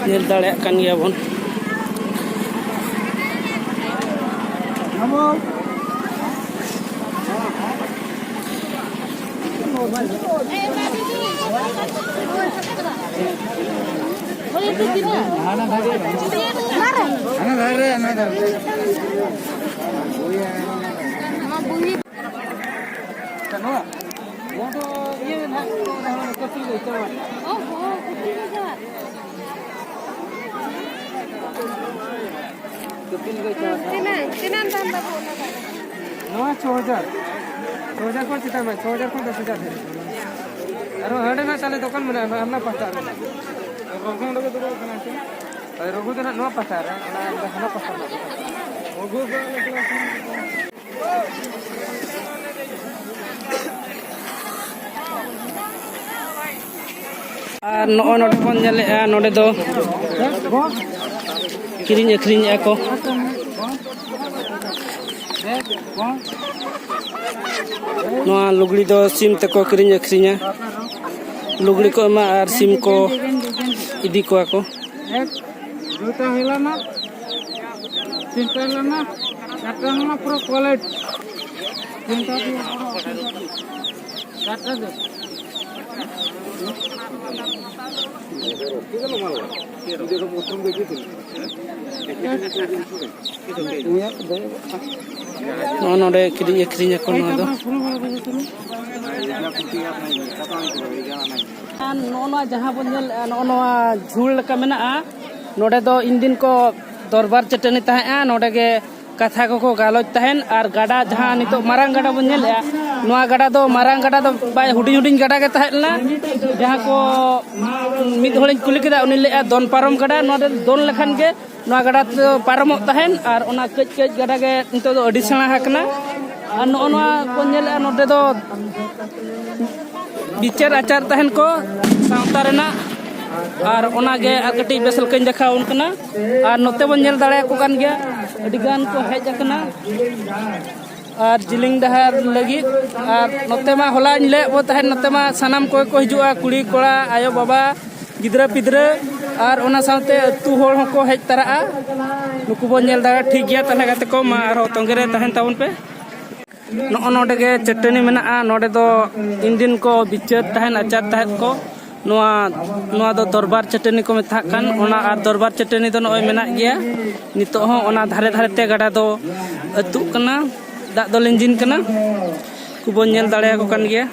ᱧᱮᱞ ᱫᱟᱲᱮᱭᱟᱜ ᱠᱟᱱ ᱜᱮᱭᱟ ᱵᱚᱱ᱾ ᱛᱤᱱᱟᱹᱜ, ᱛᱤᱱᱟᱹᱜ ᱫᱟᱢ ᱵᱟᱹᱵᱩ ᱚᱱᱟ ᱫᱚ? ᱱᱚᱣᱟ ᱪᱷᱚ ᱦᱟᱡᱟᱨ᱾ ᱪᱷᱚ ᱦᱟᱡᱟᱨ ᱠᱷᱚᱱ ᱪᱮᱛᱟᱱ ᱢᱮᱱᱟᱜᱼᱟ, ᱪᱷᱚ ᱦᱟᱡᱟᱨ ᱠᱷᱚᱱ ᱫᱚᱥ ᱦᱟᱡᱟᱨ ᱫᱷᱟᱹᱨᱤᱡ᱾ ᱟᱨᱦᱚᱸ ᱦᱟᱸᱰᱮ ᱱᱟᱜ ᱛᱟᱞᱮ ᱫᱚᱠᱟᱱ ᱢᱮᱱᱟᱜᱼᱟ, ᱦᱟᱱᱟ ᱯᱟᱥᱴᱟ ᱨᱮ᱾ ᱨᱚᱜᱷᱩ ᱫᱚ ᱱᱟᱜ ᱱᱚᱣᱟ ᱯᱟᱥᱴᱟ ᱨᱮ, ᱚᱱᱟ ᱦᱟᱱᱟ ᱯᱟᱥᱴᱟ ᱨᱮ᱾ ᱟᱨ ᱱᱚᱜᱼᱚᱭ ᱱᱚᱰᱮ ᱵᱚᱱ ᱧᱮᱞᱮᱫᱼᱟ, ᱱᱚᱰᱮ ᱫᱚ ᱠᱤᱨᱤᱧ ᱟᱹᱠᱷᱨᱤᱧᱮᱫᱼᱟ ᱠᱚ᱾ ᱱᱚᱣᱟ ᱞᱩᱜᱽᱲᱤ ᱫᱚ ᱥᱤᱢ ᱛᱮᱠᱚ ᱠᱤᱨᱤᱧ ᱟᱹᱠᱷᱨᱤᱧᱟ᱾ ᱞᱩᱜᱽᱲᱤ ᱠᱚ ᱮᱢᱟ ᱟᱨ ᱥᱤᱢ ᱠᱚ ᱤᱫᱤ ᱠᱚᱣᱟ ᱠᱚ᱾ ᱮᱠ, ᱫᱩᱴᱟ ᱦᱩᱭ ᱞᱮᱱᱟ, ᱛᱤᱱᱴᱟ ᱦᱩᱭ ᱞᱮᱱᱟ, ᱪᱟᱨᱴᱟ ᱦᱩᱭ ᱞᱮᱱᱟ, ᱯᱩᱨᱟᱹ ᱠᱚᱞᱮᱡᱽ᱾ ᱛᱤᱱᱴᱟ ᱫᱤᱭᱮ ᱯᱩᱨᱟᱹ ᱚᱯᱷᱤᱥ ᱫᱚ, ᱪᱟᱨᱴᱟ ᱫᱚ᱾ ᱱᱚᱜᱼᱚ ᱱᱚᱰᱮ ᱠᱤᱨᱤᱧ ᱟᱹᱠᱷᱨᱤᱧ ᱟᱠᱚ ᱱᱚᱣᱟ ᱫᱚ᱾ ᱟᱨ ᱱᱚᱜᱼᱚ ᱱᱚᱣᱟ ᱡᱟᱦᱟᱸ ᱵᱚᱱ ᱧᱮᱞᱮᱫᱼᱟ, ᱱᱚᱜᱼᱚ ᱱᱚᱣᱟ ᱡᱷᱩᱲ ᱞᱮᱠᱟ ᱢᱮᱱᱟᱜᱼᱟ, ᱱᱚᱰᱮ ᱫᱚ ᱤᱱᱫᱤᱱ ᱠᱚ ᱫᱚᱨᱵᱟᱨ ᱪᱟᱹᱴᱟᱹᱱᱤ ᱛᱟᱦᱮᱸᱜᱼᱟ᱾ ᱱᱚᱰᱮ ᱜᱮ ᱠᱟᱛᱷᱟ ᱠᱚᱠᱚ ᱜᱟᱞᱚᱪ ᱛᱟᱦᱮᱱ᱾ ᱟᱨ ᱜᱟᱰᱟ, ᱡᱟᱦᱟᱸ ᱱᱤᱛᱚᱜ ᱢᱟᱨᱟᱝ ᱜᱟᱰᱟ ᱵᱚᱱ ᱧᱮᱞᱮᱫᱼᱟ, ᱱᱚᱣᱟ ᱜᱟᱰᱟ ᱫᱚ ᱢᱟᱨᱟᱝ ᱜᱟᱰᱟ ᱫᱚ ᱵᱟᱭ, ᱦᱩᱰᱤᱧ ᱦᱩᱰᱤᱧ ᱜᱟᱰᱟ ᱜᱮ ᱛᱟᱦᱮᱸ ᱞᱮᱱᱟ᱾ ᱡᱟᱦᱟᱸ ᱠᱚ ᱢᱤᱫ ᱦᱚᱲᱤᱧ ᱠᱩᱞᱤ ᱠᱮᱫᱟ, ᱩᱱᱤ ᱞᱟᱹᱭᱮᱫᱼᱟ ᱫᱚᱱ ᱯᱟᱨᱚᱢ ᱜᱟᱰᱟ, ᱱᱚᱣᱟ ᱫᱚ ᱫᱚᱱ ᱞᱮᱠᱷᱟᱱ ᱜᱮ ᱱᱚᱣᱟ ᱜᱟᱰᱟ ᱛᱮᱫᱚ ᱯᱟᱨᱚᱢᱚᱜ ᱛᱟᱦᱮᱱ᱾ ᱟᱨ ᱚᱱᱟ ᱠᱟᱹᱡ ᱠᱟᱹᱡ ᱜᱟᱰᱟ ᱜᱮ ᱱᱤᱛᱚᱜ ᱫᱚ ᱟᱹᱰᱤ ᱥᱮᱬᱟ ᱟᱠᱟᱱᱟ᱾ ᱟᱨ ᱱᱚᱜᱼᱚ ᱱᱚᱣᱟ ᱠᱚ ᱧᱮᱞᱮᱫᱼᱟ, ᱱᱚᱰᱮ ᱫᱚ ᱵᱤᱪᱟᱹᱨ ᱟᱪᱟᱨ ᱛᱟᱦᱮᱱ ᱠᱚ ᱥᱟᱶᱛᱟ ᱨᱮᱱᱟᱜ᱾ ᱟᱨ ᱚᱱᱟᱜᱮ ᱟᱨ ᱠᱟᱹᱴᱤᱡ ᱵᱮᱥ ᱞᱮᱠᱟᱧ ᱫᱮᱠᱷᱟᱣ ᱟᱵᱚᱱ ᱠᱟᱱᱟ᱾ ᱟᱨ ᱱᱚᱛᱮ ᱵᱚᱱ ᱧᱮᱞ ᱫᱟᱲᱮᱭᱟᱠᱚ ᱠᱟᱱ ᱜᱮᱭᱟ, ᱟᱹᱰᱤ ᱜᱟᱱ ᱠᱚ ᱦᱮᱡ ᱟᱠᱟᱱᱟ᱾ ᱟᱨ ᱡᱤᱞᱤᱧ ᱰᱟᱦᱟᱨ ᱞᱟᱹᱜᱤᱫ, ᱟᱨ ᱱᱚᱛᱮ ᱢᱟ ᱦᱚᱞᱟᱧ ᱞᱟᱹᱭᱟᱫ ᱵᱚ ᱛᱟᱦᱮᱸᱫ, ᱱᱚᱛᱮ ᱢᱟ ᱥᱟᱱᱟᱢ ᱠᱚᱜᱮ ᱠᱚ ᱦᱤᱡᱩᱜᱼᱟ, ᱠᱩᱲᱤ ᱠᱚᱲᱟ, ᱟᱭᱳ ᱵᱟᱵᱟ, ᱜᱤᱫᱽᱨᱟᱹ ᱯᱤᱫᱽᱨᱟᱹ, ᱟᱨ ᱚᱱᱟ ᱥᱟᱶᱛᱮ ᱟᱹᱛᱩ ᱦᱚᱲ ᱦᱚᱸᱠᱚ ᱦᱮᱡ ᱛᱟᱨᱟᱜᱼᱟ᱾ ᱱᱩᱠᱩ ᱵᱚᱱ ᱧᱮᱞ ᱫᱟᱲᱮᱭᱟᱜᱼᱟ᱾ ᱴᱷᱤᱠ ᱜᱮᱭᱟ, ᱛᱟᱦᱚᱞᱮ ᱜᱟᱛᱮ ᱠᱚ, ᱢᱟ ᱟᱨᱦᱚᱸ ᱛᱚᱸᱜᱮ ᱨᱮ ᱛᱟᱦᱮᱱ ᱛᱟᱵᱚᱱ ᱯᱮ᱾ ᱱᱚᱜᱼᱚ ᱱᱚᱰᱮ ᱜᱮ ᱪᱟᱹᱴᱟᱹᱱᱤ ᱢᱮᱱᱟᱜᱼᱟ᱾ ᱱᱚᱰᱮ ᱫᱚ ᱤᱱᱫᱤᱱ ᱠᱚ ᱵᱤᱪᱟᱹᱨ ᱛᱟᱦᱮᱱ, ᱟᱪᱟᱨ ᱛᱟᱦᱮᱸᱫ ᱠᱚ᱾ ᱱᱚᱣᱟ, ᱱᱚᱣᱟ ᱫᱚ ᱫᱚᱨᱵᱟᱨ ᱪᱟᱹᱴᱟᱹᱱᱤ ᱠᱚ ᱢᱮᱛᱟᱜ ᱠᱟᱱ, ᱚᱱᱟ ᱟᱨ ᱫᱚᱨᱵᱟᱨ ᱪᱟᱹᱴᱟᱹᱱᱤ ᱫᱚ ᱱᱚᱜᱼᱚᱭ ᱢᱮᱱᱟᱜ ᱜᱮᱭᱟ᱾ ᱱᱤᱛᱚᱜ ᱦᱚᱸ ᱚᱱᱟ ᱫᱷᱟᱨᱮ ᱫᱷᱟᱨᱮ ᱛᱮ ᱜᱟᱰᱟ ᱫᱚ ᱟᱹᱛᱩᱜ ᱠᱟᱱᱟ, ᱫᱟᱜ ᱫᱚ ᱞᱤᱸᱡᱤᱱ ᱠᱟᱱᱟ᱾ ᱩᱱᱠᱩ ᱵᱚᱱ ᱧᱮᱞ ᱫᱟᱲᱮᱭᱟᱠᱚ ᱠᱟᱱ ᱜᱮᱭᱟ᱾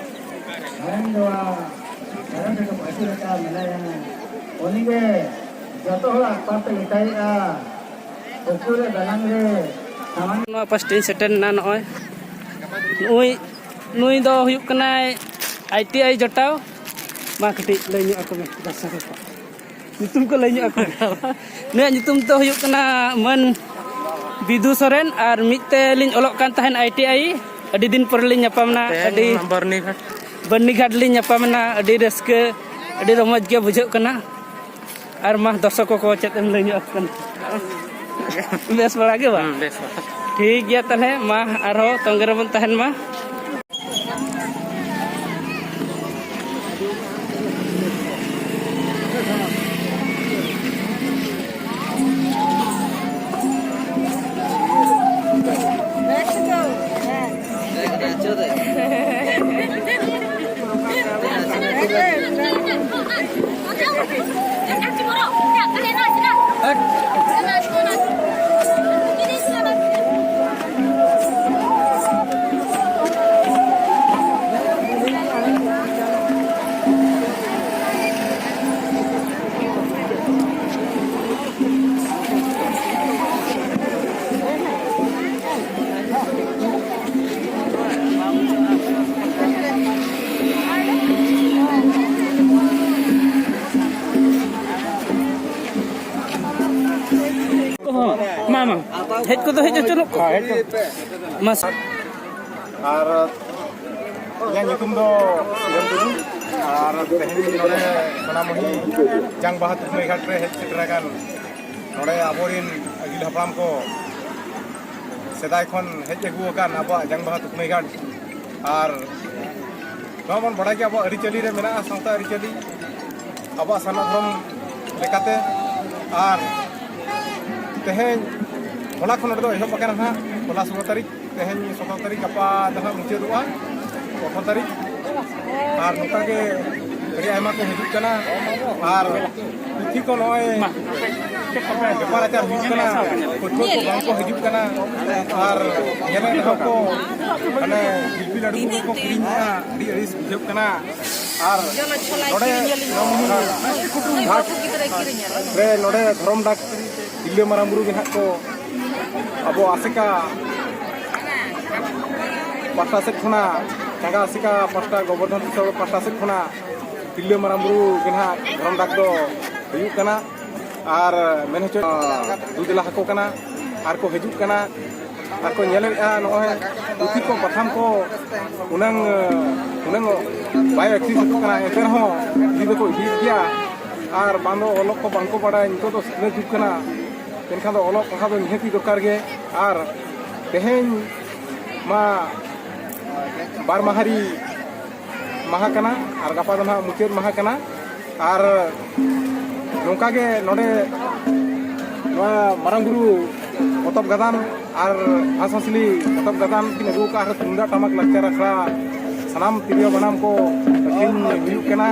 ᱩᱱᱤᱜᱮ ᱡᱚᱛᱚ ᱦᱚᱲᱟᱜ ᱯᱟᱯᱮ ᱢᱮᱛᱟᱭᱮᱜᱼᱟ᱾ ᱱᱚᱣᱟ ᱯᱟᱥᱴᱟᱧ ᱥᱮᱴᱮᱨ ᱮᱱᱟ᱾ ᱱᱚᱜᱼᱚᱭ ᱱᱩᱭ, ᱱᱩᱭ ᱫᱚ ᱦᱩᱭᱩᱜ ᱠᱟᱱᱟᱭ ᱟᱭ ᱴᱤ ᱟᱭ ᱡᱚᱴᱟᱣ᱾ ᱢᱟ ᱠᱟᱹᱴᱤᱡ ᱞᱟᱹᱭ ᱧᱚᱜ ᱟᱠᱚ ᱢᱮ ᱫᱚᱨᱥᱚᱠ ᱠᱚ᱾ ᱧᱩᱛᱩᱢ ᱠᱚ ᱞᱟᱹᱭ ᱧᱚᱜ ᱟᱠᱚ ᱢᱮ᱾ ᱱᱩᱭᱟᱜ ᱧᱩᱛᱩᱢ ᱫᱚ ᱦᱩᱭᱩᱜ ᱠᱟᱱᱟ ᱢᱟᱹᱱ ᱵᱤᱫᱩ ᱥᱚᱨᱮᱱ, ᱟᱨ ᱢᱤᱫ ᱛᱮ ᱞᱤᱧ ᱚᱞᱚᱜ ᱠᱟᱱ ᱛᱟᱦᱮᱸᱱ ᱟᱭ ᱴᱤ ᱟᱭ᱾ ᱟᱹᱰᱤ ᱫᱤᱱ ᱯᱚᱨᱮ ᱞᱤᱧ ᱧᱟᱯᱟᱢ ᱮᱱᱟ᱾ ᱛᱮᱦᱮᱧ ᱟᱹᱰᱤ ᱵᱟᱹᱨᱱᱤ ᱜᱷᱟᱴ᱾ ᱵᱟᱹᱨᱱᱤ ᱜᱷᱟᱴ ᱞᱤᱧ ᱧᱟᱯᱟᱢ ᱮᱱᱟ, ᱟᱹᱰᱤ ᱨᱟᱹᱥᱠᱟᱹ, ᱟᱹᱰᱤ ᱨᱚᱢᱚᱡᱽ ᱜᱮ ᱵᱩᱡᱷᱟᱹᱜ ᱠᱟᱱᱟ᱾ ᱟᱨ ᱢᱟ, ᱫᱚᱨᱥᱚᱠ ᱠᱚ ᱪᱮᱫ ᱮᱢ ᱞᱟᱹᱭ ᱧᱚᱜ ᱟᱠᱚ ᱠᱟᱱᱟ? ᱵᱮᱥ ᱵᱟᱲᱟ ᱜᱮ ᱵᱟᱝ? ᱦᱩᱸ, ᱵᱮᱥ ᱵᱟᱲᱟ᱾ ᱴᱷᱤᱠ ᱜᱮᱭᱟ, ᱛᱟᱦᱚᱞᱮ ᱢᱟ, ᱟᱨᱦᱚᱸ ᱛᱚᱸᱜᱮ ᱨᱮᱵᱚᱱ ᱛᱟᱦᱮᱱ ᱢᱟ᱾ ᱠᱚᱦᱚᱸ, ᱢᱟ, ᱢᱟ᱾ ᱦᱮᱡ ᱠᱚᱫᱚ ᱦᱮᱡ ᱦᱚᱪᱚᱱᱚᱜ ᱠᱚ᱾ ᱦᱮᱸ, ᱦᱮᱡ ᱠᱚ᱾ ᱢᱟ᱾ ᱟᱨ ᱤᱧᱟᱹᱜ ᱧᱩᱛᱩᱢ ᱫᱚ ᱥᱤᱨᱚᱱ ᱴᱩᱰᱩ᱾ ᱟᱨ ᱛᱮᱦᱮᱧ ᱱᱚᱰᱮ ᱥᱳᱱᱟᱢᱩᱦᱤ ᱡᱟᱝ ᱵᱟᱦᱟ ᱛᱩᱠᱱᱟᱹᱭ ᱜᱷᱟᱴ ᱨᱮ ᱦᱮᱡ ᱥᱮᱴᱮᱨ ᱟᱠᱟᱱ ᱱᱚᱰᱮ ᱟᱵᱚᱨᱮᱱ ᱟᱹᱜᱤᱞ ᱦᱟᱯᱲᱟᱢ ᱠᱚ ᱥᱮᱫᱟᱭ ᱠᱷᱚᱱ ᱦᱮᱡ ᱟᱹᱜᱩ ᱟᱠᱟᱱ ᱟᱵᱚᱣᱟᱜ ᱡᱟᱝ ᱵᱟᱦᱟ ᱛᱩᱠᱱᱟᱹᱭ ᱜᱷᱟᱴ᱾ ᱟᱨ ᱱᱚᱣᱟ ᱵᱚᱱ ᱵᱟᱲᱟᱭ ᱜᱮᱭᱟ, ᱟᱵᱚᱣᱟᱜ ᱟᱹᱨᱤᱪᱟᱹᱞᱤ ᱨᱮ ᱢᱮᱱᱟᱜᱼᱟ, ᱥᱟᱶᱛᱟ ᱟᱹᱨᱤᱪᱟᱹᱞᱤ, ᱟᱵᱚᱣᱟᱜ ᱥᱟᱨᱱᱟ ᱫᱷᱚᱨᱚᱢ ᱞᱮᱠᱟᱛᱮ᱾ ᱟᱨ ᱛᱮᱦᱮᱧ ᱦᱚᱞᱟ ᱠᱷᱚᱱ ᱱᱚᱰᱮ ᱫᱚ ᱮᱦᱚᱵ ᱟᱠᱟᱱᱟ ᱱᱟᱦᱟᱜ, ᱦᱚᱞᱟ ᱥᱳᱞᱳ ᱛᱟᱹᱨᱤᱠᱷ, ᱛᱮᱦᱮᱧ ᱥᱚᱛᱨᱚ ᱛᱟᱹᱨᱤᱠᱷ, ᱜᱟᱯᱟ ᱫᱚ ᱱᱟᱦᱟᱜ ᱢᱩᱪᱟᱹᱫᱚᱜᱼᱟ, ᱟᱴᱷᱨᱚ ᱛᱟᱹᱨᱤᱠᱷ᱾ ᱟᱨ ᱱᱚᱝᱠᱟ ᱜᱮ ᱟᱹᱰᱤ ᱟᱭᱢᱟ ᱠᱚ ᱦᱤᱡᱩᱜ ᱠᱟᱱᱟ᱾ ᱟᱨ ᱯᱩᱛᱷᱤ ᱠᱚ ᱱᱚᱜᱼᱚᱭ ᱵᱮᱯᱟᱨ ᱟᱪᱟᱨ ᱦᱩᱭᱩᱜ ᱠᱟᱱᱟ, ᱯᱟᱹᱴᱷᱩᱣᱟᱹ ᱠᱚ ᱵᱟᱝ ᱠᱚ ᱦᱤᱡᱩᱜ ᱠᱟᱱᱟ᱾ ᱟᱨ ᱧᱮᱞᱮᱫ ᱨᱮᱦᱚᱸ ᱠᱚ, ᱢᱟᱱᱮ, ᱡᱤᱞᱯᱤ ᱞᱟᱹᱰᱩ ᱠᱚ ᱠᱚ ᱠᱤᱨᱤᱧ ᱮᱫᱟ, ᱟᱹᱰᱤ ᱟᱹᱲᱤᱥ ᱵᱩᱡᱷᱟᱹᱜ ᱠᱟᱱᱟ᱾ ᱟᱨ ᱱᱚᱰᱮ ᱜᱷᱟᱴ ᱨᱮ ᱱᱚᱰᱮ ᱫᱷᱚᱨᱚᱢ ᱰᱟᱠ ᱛᱤᱨᱞᱟᱹ ᱢᱟᱨᱟᱝ ᱵᱩᱨᱩ ᱜᱮ ᱱᱟᱦᱟᱜ ᱠᱚ ᱟᱵᱚ ᱟᱥᱮᱠᱟ ᱯᱟᱦᱴᱟ ᱥᱮᱫ ᱠᱷᱚᱱᱟᱜ, ᱪᱟᱸᱜᱟ ᱟᱥᱮᱠᱟ ᱯᱟᱦᱴᱟ, ᱜᱳᱵᱚᱨᱫᱷᱚᱱ ᱛᱤᱥᱥᱚ ᱯᱟᱦᱴᱟ ᱥᱮᱫ ᱠᱷᱚᱱᱟᱜ ᱛᱤᱨᱞᱟᱹ ᱢᱟᱨᱟᱝ ᱵᱩᱨᱩ ᱜᱮ ᱱᱟᱦᱟᱜ ᱫᱷᱚᱨᱚᱢ ᱰᱟᱠ ᱫᱚ ᱦᱩᱭᱩᱜ ᱠᱟᱱᱟ᱾ ᱟᱨ ᱢᱮᱱ ᱦᱚᱪᱚ ᱫᱩ ᱫᱮᱞᱟ ᱟᱠᱚ ᱠᱟᱱᱟ᱾ ᱟᱨ ᱠᱚ ᱦᱤᱡᱩᱜ ᱠᱟᱱᱟ, ᱟᱨ ᱠᱚ ᱧᱮᱞᱮᱫᱼᱟ ᱱᱚᱜᱼᱚᱭ ᱯᱩᱛᱷᱤ ᱠᱚ ᱯᱟᱛᱷᱟᱢ ᱠᱚ ᱩᱱᱟᱹᱝ, ᱩᱱᱟᱹᱝ ᱵᱟᱭ ᱟᱹᱠᱷᱨᱤᱧ ᱦᱚᱪᱚᱜ ᱠᱟᱱᱟ, ᱮᱱᱛᱮ ᱨᱮᱦᱚᱸ ᱤᱫᱤ ᱫᱚᱠᱚ ᱤᱫᱤᱭᱮᱫ ᱜᱮᱭᱟ᱾ ᱟᱨ ᱵᱟᱝ ᱫᱚ ᱚᱞᱚᱜ ᱠᱚ ᱵᱟᱝ ᱠᱚ ᱵᱟᱲᱟᱭᱟ, ᱱᱤᱛᱚᱜ ᱫᱚ ᱥᱤᱠᱷᱱᱟᱹᱛ ᱡᱩᱜᱽ ᱠᱟᱱᱟ, ᱢᱮᱱᱠᱷᱟᱱ ᱫᱚ ᱚᱞᱚᱜ ᱯᱟᱲᱦᱟᱣ ᱫᱚ ᱱᱤᱦᱟᱹᱛᱤ ᱫᱚᱨᱠᱟᱨ ᱜᱮ᱾ ᱟᱨ ᱛᱮᱦᱮᱧ ᱢᱟ ᱵᱟᱨ ᱢᱟᱦᱟᱨᱤ ᱢᱟᱦᱟ ᱠᱟᱱᱟ ᱟᱨ ᱜᱟᱯᱟ ᱫᱚ ᱱᱟᱦᱟᱜ ᱢᱩᱪᱟᱹᱫ ᱢᱟᱦᱟ ᱠᱟᱱᱟ᱾ ᱟᱨ ᱱᱚᱝᱠᱟ ᱜᱮ ᱱᱚᱰᱮ ᱱᱚᱣᱟ ᱢᱟᱨᱟᱝ ᱵᱩᱨᱩ ᱯᱚᱛᱚᱵ ᱜᱟᱫᱟᱱ ᱟᱨ ᱦᱟᱸᱥᱦᱟᱸᱥᱞᱤ ᱯᱚᱛᱚᱵ ᱜᱟᱫᱟᱱ ᱠᱤᱱ ᱟᱹᱜᱩ ᱟᱠᱟᱫ ᱟᱨ ᱛᱩᱢᱫᱟᱜ ᱴᱟᱢᱟᱠ ᱞᱟᱠᱪᱟᱨ ᱟᱠᱷᱲᱟ ᱥᱟᱱᱟᱢ ᱛᱤᱨᱭᱳ ᱵᱟᱱᱟᱢ ᱠᱚ ᱟᱹᱠᱷᱨᱤᱧ ᱦᱩᱭᱩᱜ ᱠᱟᱱᱟ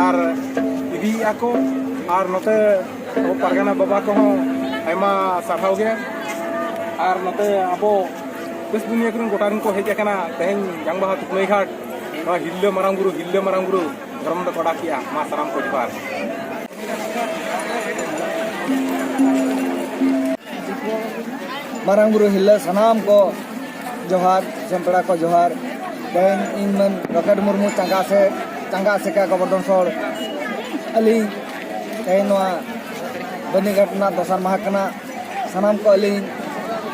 ᱟᱨ ᱤᱫᱤᱭᱮᱫᱼᱟ ᱠᱚ᱾ ᱟᱨ ᱱᱚᱛᱮ ᱟᱵᱚ ᱯᱟᱨᱜᱟᱱᱟ ᱵᱟᱵᱟ ᱠᱚᱦᱚᱸ ᱟᱭᱢᱟ ᱥᱟᱨᱦᱟᱣ ᱜᱮ᱾ ᱟᱨ ᱱᱚᱛᱮ ᱟᱵᱚ ᱫᱮᱥ ᱫᱩᱱᱤᱭᱟᱹ ᱠᱚᱨᱮᱱ ᱜᱚᱴᱟ ᱨᱮᱱ ᱠᱚ ᱦᱮᱡ ᱟᱠᱟᱱᱟ ᱛᱮᱦᱮᱧ ᱡᱟᱝᱵᱟᱦᱟ ᱛᱩᱠᱱᱟᱹᱭ ᱜᱷᱟᱴ, ᱱᱚᱣᱟ ᱦᱤᱞᱞᱟᱹ ᱢᱟᱨᱟᱝ ᱵᱩᱨᱩ, ᱦᱤᱞᱞᱟᱹ ᱢᱟᱨᱟᱝ ᱵᱩᱨᱩ ᱫᱷᱚᱨᱚᱢ ᱫᱚᱠᱚ ᱰᱟᱠᱮᱜᱼᱟ᱾ ᱢᱟ ᱥᱟᱱᱟᱢ ᱠᱚ ᱡᱚᱦᱟᱨ᱾ ᱢᱟᱨᱟᱝ ᱵᱩᱨᱩ ᱦᱤᱞᱞᱟᱹ ᱥᱟᱱᱟᱢ ᱠᱚ ᱡᱚᱦᱟᱨ, ᱫᱤᱥᱚᱢ ᱯᱮᱲᱟ ᱠᱚ ᱡᱚᱦᱟᱨ᱾ ᱛᱮᱦᱮᱧ ᱤᱧ ᱢᱟᱹᱱ ᱨᱚᱠᱮᱴ ᱢᱩᱨᱢᱩ ᱪᱟᱸᱜᱟ ᱥᱮ ᱪᱟᱸᱜᱟ ᱟᱥᱮᱠᱟ ᱜᱚᱵᱚᱨᱫᱷᱚᱱ ᱥᱚᱲ, ᱟᱹᱞᱤᱧ ᱛᱮᱦᱮᱧ ᱱᱚᱣᱟ ᱵᱟᱹᱨᱱᱤᱜᱷᱟᱴ ᱨᱮᱱᱟᱜ ᱫᱚᱥᱟᱨ ᱢᱟᱦᱟ ᱠᱟᱱᱟ᱾ ᱥᱟᱱᱟᱢ ᱠᱚ ᱟᱹᱞᱤᱧ,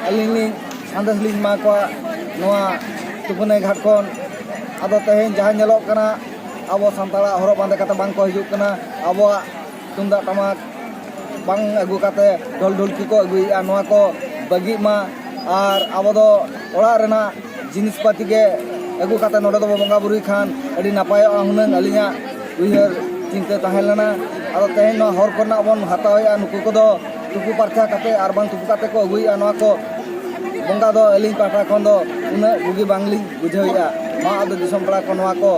ᱟᱹᱞᱤᱧ ᱞᱤᱧ ᱥᱟᱸᱫᱮᱥ ᱞᱤᱧ ᱮᱢᱟ ᱠᱚᱣᱟ ᱱᱚᱣᱟ ᱛᱩᱯᱩᱱᱟᱹᱭ ᱜᱷᱟᱴ ᱠᱷᱚᱱ᱾ ᱟᱫᱚ ᱛᱮᱦᱮᱧ ᱡᱟᱦᱟᱸ ᱧᱮᱞᱚᱜ ᱠᱟᱱᱟ, ᱟᱵᱚ ᱥᱟᱱᱛᱟᱲᱟᱜ ᱦᱚᱨᱚᱜ ᱵᱟᱸᱫᱮ ᱠᱟᱛᱮ ᱵᱟᱝ ᱠᱚ ᱦᱤᱡᱩᱜ ᱠᱟᱱᱟ, ᱟᱵᱚᱣᱟᱜ ᱛᱩᱢᱫᱟᱜ ᱴᱟᱢᱟᱠ ᱵᱟᱝ ᱟᱹᱜᱩ ᱠᱟᱛᱮ ᱰᱷᱚᱞ ᱰᱷᱚᱞᱠᱤ ᱠᱚ ᱟᱹᱜᱩᱭᱮᱫᱼᱟ᱾ ᱱᱚᱣᱟ ᱠᱚ ᱵᱟᱹᱜᱤᱜ ᱢᱟ᱾ ᱟᱨ ᱟᱵᱚ ᱫᱚ ᱚᱲᱟᱜ ᱨᱮᱱᱟᱜ ᱡᱤᱱᱤᱥ ᱯᱟᱹᱛᱤ ᱜᱮ ᱟᱹᱜᱩ ᱠᱟᱛᱮ ᱱᱚᱰᱮ ᱫᱚᱵᱚ ᱵᱚᱸᱜᱟ ᱵᱩᱨᱩᱭ ᱠᱷᱟᱱ ᱟᱹᱰᱤ ᱱᱟᱯᱟᱭᱚᱜᱼᱟ ᱦᱩᱱᱟᱹᱝ, ᱟᱹᱞᱤᱧᱟᱜ ᱩᱭᱦᱟᱹᱨ ᱪᱤᱱᱛᱟᱹ ᱛᱟᱦᱮᱸ ᱞᱮᱱᱟ᱾ ᱟᱫᱚ ᱛᱮᱦᱮᱧ ᱱᱚᱣᱟ ᱦᱚᱨ ᱠᱚᱨᱮᱱᱟᱜ ᱵᱚᱱ ᱦᱟᱛᱟᱣᱮᱫᱼᱟ, ᱱᱩᱠᱩ ᱠᱚᱫᱚ ᱛᱩᱯᱩ ᱯᱟᱨᱪᱟ ᱠᱟᱛᱮ ᱟᱨ ᱵᱟᱝ ᱛᱩᱯᱩ ᱠᱟᱛᱮ ᱠᱚ ᱟᱹᱜᱩᱭᱮᱫᱼᱟ᱾ ᱱᱚᱣᱟ ᱠᱚ ᱵᱚᱸᱜᱟ ᱫᱚ ᱟᱹᱞᱤᱧ ᱯᱟᱦᱴᱟ ᱠᱷᱚᱱ ᱫᱚ ᱩᱱᱟᱹᱜ ᱵᱩᱜᱤ ᱵᱟᱝᱞᱤᱧ ᱵᱩᱡᱷᱟᱹᱣᱮᱫᱼᱟ᱾ ᱢᱟ ᱟᱫᱚ ᱫᱤᱥᱚᱢ ᱯᱮᱲᱟ ᱠᱚ, ᱱᱚᱣᱟ ᱠᱚ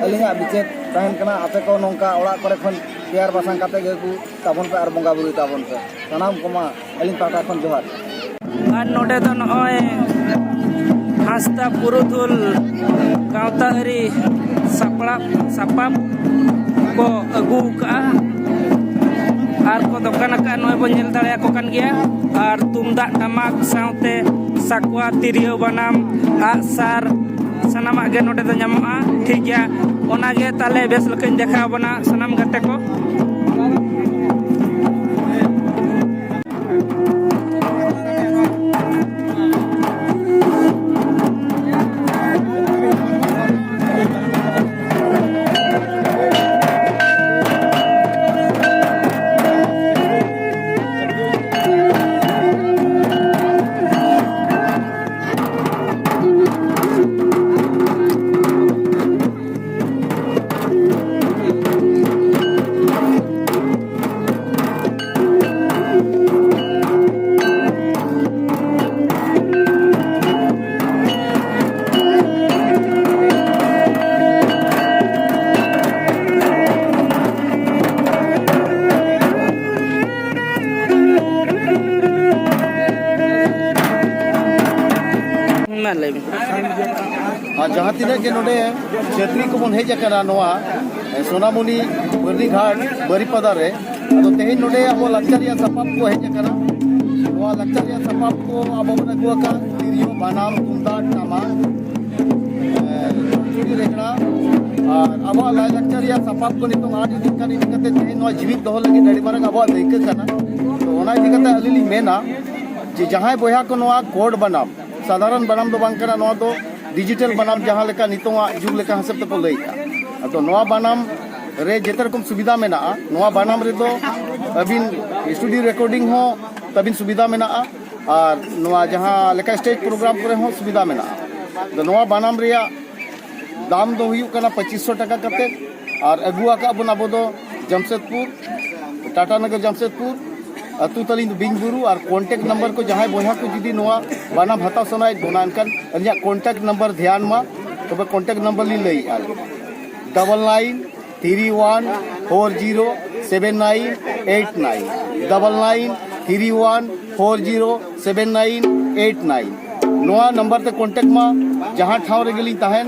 ᱟᱹᱞᱤᱧᱟᱜ ᱵᱤᱪᱟᱹᱨ ᱛᱟᱦᱮᱱ ᱠᱟᱱᱟ, ᱟᱯᱮ ᱠᱚ ᱱᱚᱝᱠᱟ ᱚᱲᱟᱜ ᱠᱚᱨᱮ ᱠᱷᱚᱱ ᱛᱮᱭᱟᱨ ᱵᱟᱥᱟᱝ ᱠᱟᱛᱮ ᱜᱮ ᱟᱹᱜᱩ ᱛᱟᱵᱚᱱ ᱯᱮ ᱟᱨ ᱵᱚᱸᱜᱟ ᱵᱩᱨᱩᱭ ᱛᱟᱵᱚᱱ ᱯᱮ᱾ ᱥᱟᱱᱟᱢ ᱠᱚᱢᱟ ᱟᱹᱞᱤᱧ ᱯᱟᱦᱴᱟ ᱠᱷᱚᱱ ᱡᱚᱦᱟᱨ᱾ ᱟᱨ ᱱᱚᱰᱮ ᱫᱚ ᱱᱚᱜᱼᱚᱭ ᱦᱟᱸᱥᱫᱟ ᱯᱩᱨᱩᱫᱷᱩᱞ ᱜᱟᱶᱛᱟ ᱟᱹᱨᱤ ᱥᱟᱯᱲᱟᱣ ᱥᱟᱯᱟᱵ ᱠᱚ ᱟᱹᱜᱩ ᱠᱟᱜᱼᱟ ᱟᱨ ᱠᱚ ᱫᱚᱠᱟᱱ ᱟᱠᱟᱫᱼᱟ᱾ ᱱᱚᱜᱼᱚᱭ ᱵᱚᱱ ᱧᱮᱞ ᱫᱟᱲᱮᱭᱟᱠᱚ ᱠᱟᱱ ᱜᱮᱭᱟ᱾ ᱟᱨ ᱛᱩᱢᱫᱟᱜ ᱴᱟᱢᱟᱠ ᱥᱟᱶᱛᱮ ᱥᱟᱠᱣᱟ, ᱛᱤᱨᱭᱳ, ᱵᱟᱱᱟᱢ, ᱟᱜᱼᱥᱟᱨ, ᱥᱟᱱᱟᱢᱟᱜ ᱜᱮ ᱱᱚᱰᱮ ᱫᱚ ᱧᱟᱢᱚᱜᱼᱟ᱾ ᱴᱷᱤᱠ ᱜᱮᱭᱟ, ᱚᱱᱟᱜᱮ ᱛᱟᱦᱞᱮ ᱵᱮᱥ ᱞᱮᱠᱟᱧ ᱫᱮᱠᱷᱟᱣ ᱟᱵᱚᱱᱟ ᱥᱟᱱᱟᱢ ᱜᱟᱛᱮ ᱠᱚ᱾ ᱛᱤᱱᱟᱹᱜ ᱜᱮ ᱱᱚᱰᱮ ᱡᱟᱹᱛᱨᱤ ᱠᱚᱵᱚᱱ ᱦᱮᱡ ᱟᱠᱟᱱᱟ ᱱᱚᱣᱟ ᱥᱳᱱᱟᱢᱩᱱᱤ ᱵᱟᱹᱨᱱᱤ ᱜᱷᱟᱴ ᱵᱟᱹᱨᱤᱯᱟᱫᱟ ᱨᱮ, ᱟᱫᱚ ᱛᱮᱦᱮᱧ ᱱᱚᱰᱮ ᱟᱵᱚ ᱞᱟᱠᱪᱟᱨ ᱨᱮᱭᱟᱜ ᱥᱟᱯᱟᱵ ᱠᱚ ᱦᱮᱡ ᱟᱠᱟᱱᱟ᱾ ᱱᱚᱣᱟ ᱞᱟᱠᱪᱟᱨ ᱨᱮᱭᱟᱜ ᱥᱟᱯᱟᱵ ᱠᱚ ᱟᱵᱚ ᱵᱚᱱ ᱟᱹᱜᱩ ᱟᱠᱟᱫ ᱛᱤᱨᱭᱳ, ᱵᱟᱱᱟᱢ, ᱛᱩᱢᱫᱟᱜ, ᱴᱟᱢᱟᱠ, ᱮ, ᱪᱩᱲᱤ, ᱨᱮᱜᱽᱲᱟ, ᱟᱨ ᱟᱵᱚᱣᱟᱜ ᱞᱟᱭᱼᱞᱟᱠᱪᱟᱨ ᱨᱮᱭᱟᱜ ᱥᱟᱯᱟᱵ ᱠᱚ ᱱᱤᱛᱚᱝ ᱟᱫ ᱤᱫᱤᱜ ᱠᱟᱱ ᱤᱫᱤ ᱠᱟᱛᱮ ᱛᱮᱦᱮᱧ ᱱᱚᱣᱟ ᱡᱤᱣᱤᱫ ᱫᱚᱦᱚ ᱞᱟᱹᱜᱤᱫ ᱟᱹᱰᱤ ᱢᱟᱨᱟᱝ ᱟᱵᱚᱣᱟᱜ ᱫᱟᱹᱭᱠᱟᱹ ᱠᱟᱱᱟ᱾ ᱛᱚ, ᱚᱱᱟ ᱤᱫᱤ ᱠᱟᱛᱮ ᱟᱹᱞᱤᱧ ᱞᱤᱧ ᱢᱮᱱᱟ ᱡᱮ ᱡᱟᱦᱟᱸᱭ ᱵᱚᱭᱦᱟ ᱠᱚ ᱱᱚᱣᱟ ᱠᱳᱰ ᱵᱟᱱᱟᱢ, ᱥᱟᱫᱷᱟᱨᱚᱱ ᱵᱟᱱᱟᱢ ᱫᱚ ᱵᱟᱝ ᱠᱟᱱᱟ, ᱱᱚᱣᱟ ᱫᱚ ᱰᱤᱡᱤᱴᱟᱞ ᱵᱟᱱᱟᱢ, ᱡᱟᱦᱟᱸ ᱞᱮᱠᱟ ᱱᱤᱛᱚᱝᱟᱜ ᱡᱩᱜᱽ ᱞᱮᱠᱟ ᱦᱤᱥᱟᱹᱵ ᱛᱮᱠᱚ ᱞᱟᱹᱭᱮᱫᱼᱟ᱾ ᱟᱫᱚ ᱱᱚᱣᱟ ᱵᱟᱱᱟᱢ ᱨᱮ ᱡᱮᱛᱮ ᱨᱚᱠᱚᱢ ᱥᱩᱵᱤᱫᱷᱟ ᱢᱮᱱᱟᱜᱼᱟ᱾ ᱱᱚᱣᱟ ᱵᱟᱱᱟᱢ ᱨᱮᱫᱚ ᱟᱹᱵᱤᱱ ᱥᱴᱩᱰᱤᱭᱳ ᱨᱮᱠᱚᱨᱰᱤᱝ ᱦᱚᱸ ᱛᱟᱵᱤᱱ ᱥᱩᱵᱤᱫᱷᱟ ᱢᱮᱱᱟᱜᱼᱟ, ᱟᱨ ᱱᱚᱣᱟ ᱡᱟᱦᱟᱸ ᱞᱮᱠᱟ ᱥᱴᱮᱡᱽ ᱯᱨᱳᱜᱨᱟᱢ ᱠᱚᱨᱮ ᱦᱚᱸ ᱥᱩᱵᱤᱫᱷᱟ ᱢᱮᱱᱟᱜᱼᱟ᱾ ᱟᱫᱚ ᱱᱚᱣᱟ ᱵᱟᱱᱟᱢ ᱨᱮᱭᱟᱜ ᱫᱟᱢ ᱫᱚ ᱦᱩᱭᱩᱜ ᱠᱟᱱᱟ ᱯᱚᱸᱪᱤᱥ ᱥᱚ ᱴᱟᱠᱟ ᱠᱟᱛᱮ, ᱟᱨ ᱟᱹᱜᱩ ᱟᱠᱟᱫ ᱵᱚᱱ ᱟᱵᱚ ᱫᱚ ᱡᱟᱢᱥᱮᱫᱽᱯᱩᱨ, ᱴᱟᱴᱟ ᱱᱚᱜᱚᱨ ᱡᱟᱢᱥᱮᱫᱽᱯᱩᱨ, ᱟᱹᱛᱩ ᱛᱟᱹᱞᱤᱧ ᱫᱚ ᱵᱤᱧᱵᱩᱨᱩ᱾ ᱟᱨ ᱠᱚᱱᱴᱮᱠᱴ ᱱᱟᱢᱵᱟᱨ ᱠᱚ ᱡᱟᱦᱟᱸᱭ ᱵᱚᱭᱦᱟ ᱠᱚ ᱡᱩᱫᱤ ᱱᱚᱣᱟ ᱵᱟᱱᱟᱢ ᱦᱟᱛᱟᱣ ᱥᱟᱱᱟᱭᱮᱫ ᱵᱚᱱᱟ, ᱮᱱᱠᱷᱟᱱ ᱟᱹᱞᱤᱧᱟᱜ ᱠᱚᱱᱴᱮᱠᱴ ᱱᱟᱢᱵᱟᱨ ᱫᱷᱮᱭᱟᱱ ᱢᱟ, ᱛᱚᱵᱮ ᱠᱚᱱᱴᱮᱠᱴ ᱱᱟᱢᱵᱟᱨ ᱞᱤᱧ ᱞᱟᱹᱭᱮᱫᱼᱟ, double nine three one four zero seven nine eight nine, double nine three one four zero seven nine eight nine᱾ ᱱᱚᱣᱟ ᱱᱟᱢᱵᱟᱨ ᱛᱮ ᱠᱚᱱᱴᱮᱠᱴ ᱢᱟ, ᱡᱟᱦᱟᱸ ᱴᱷᱟᱶ ᱨᱮᱜᱮ ᱞᱤᱧ ᱛᱟᱦᱮᱱ,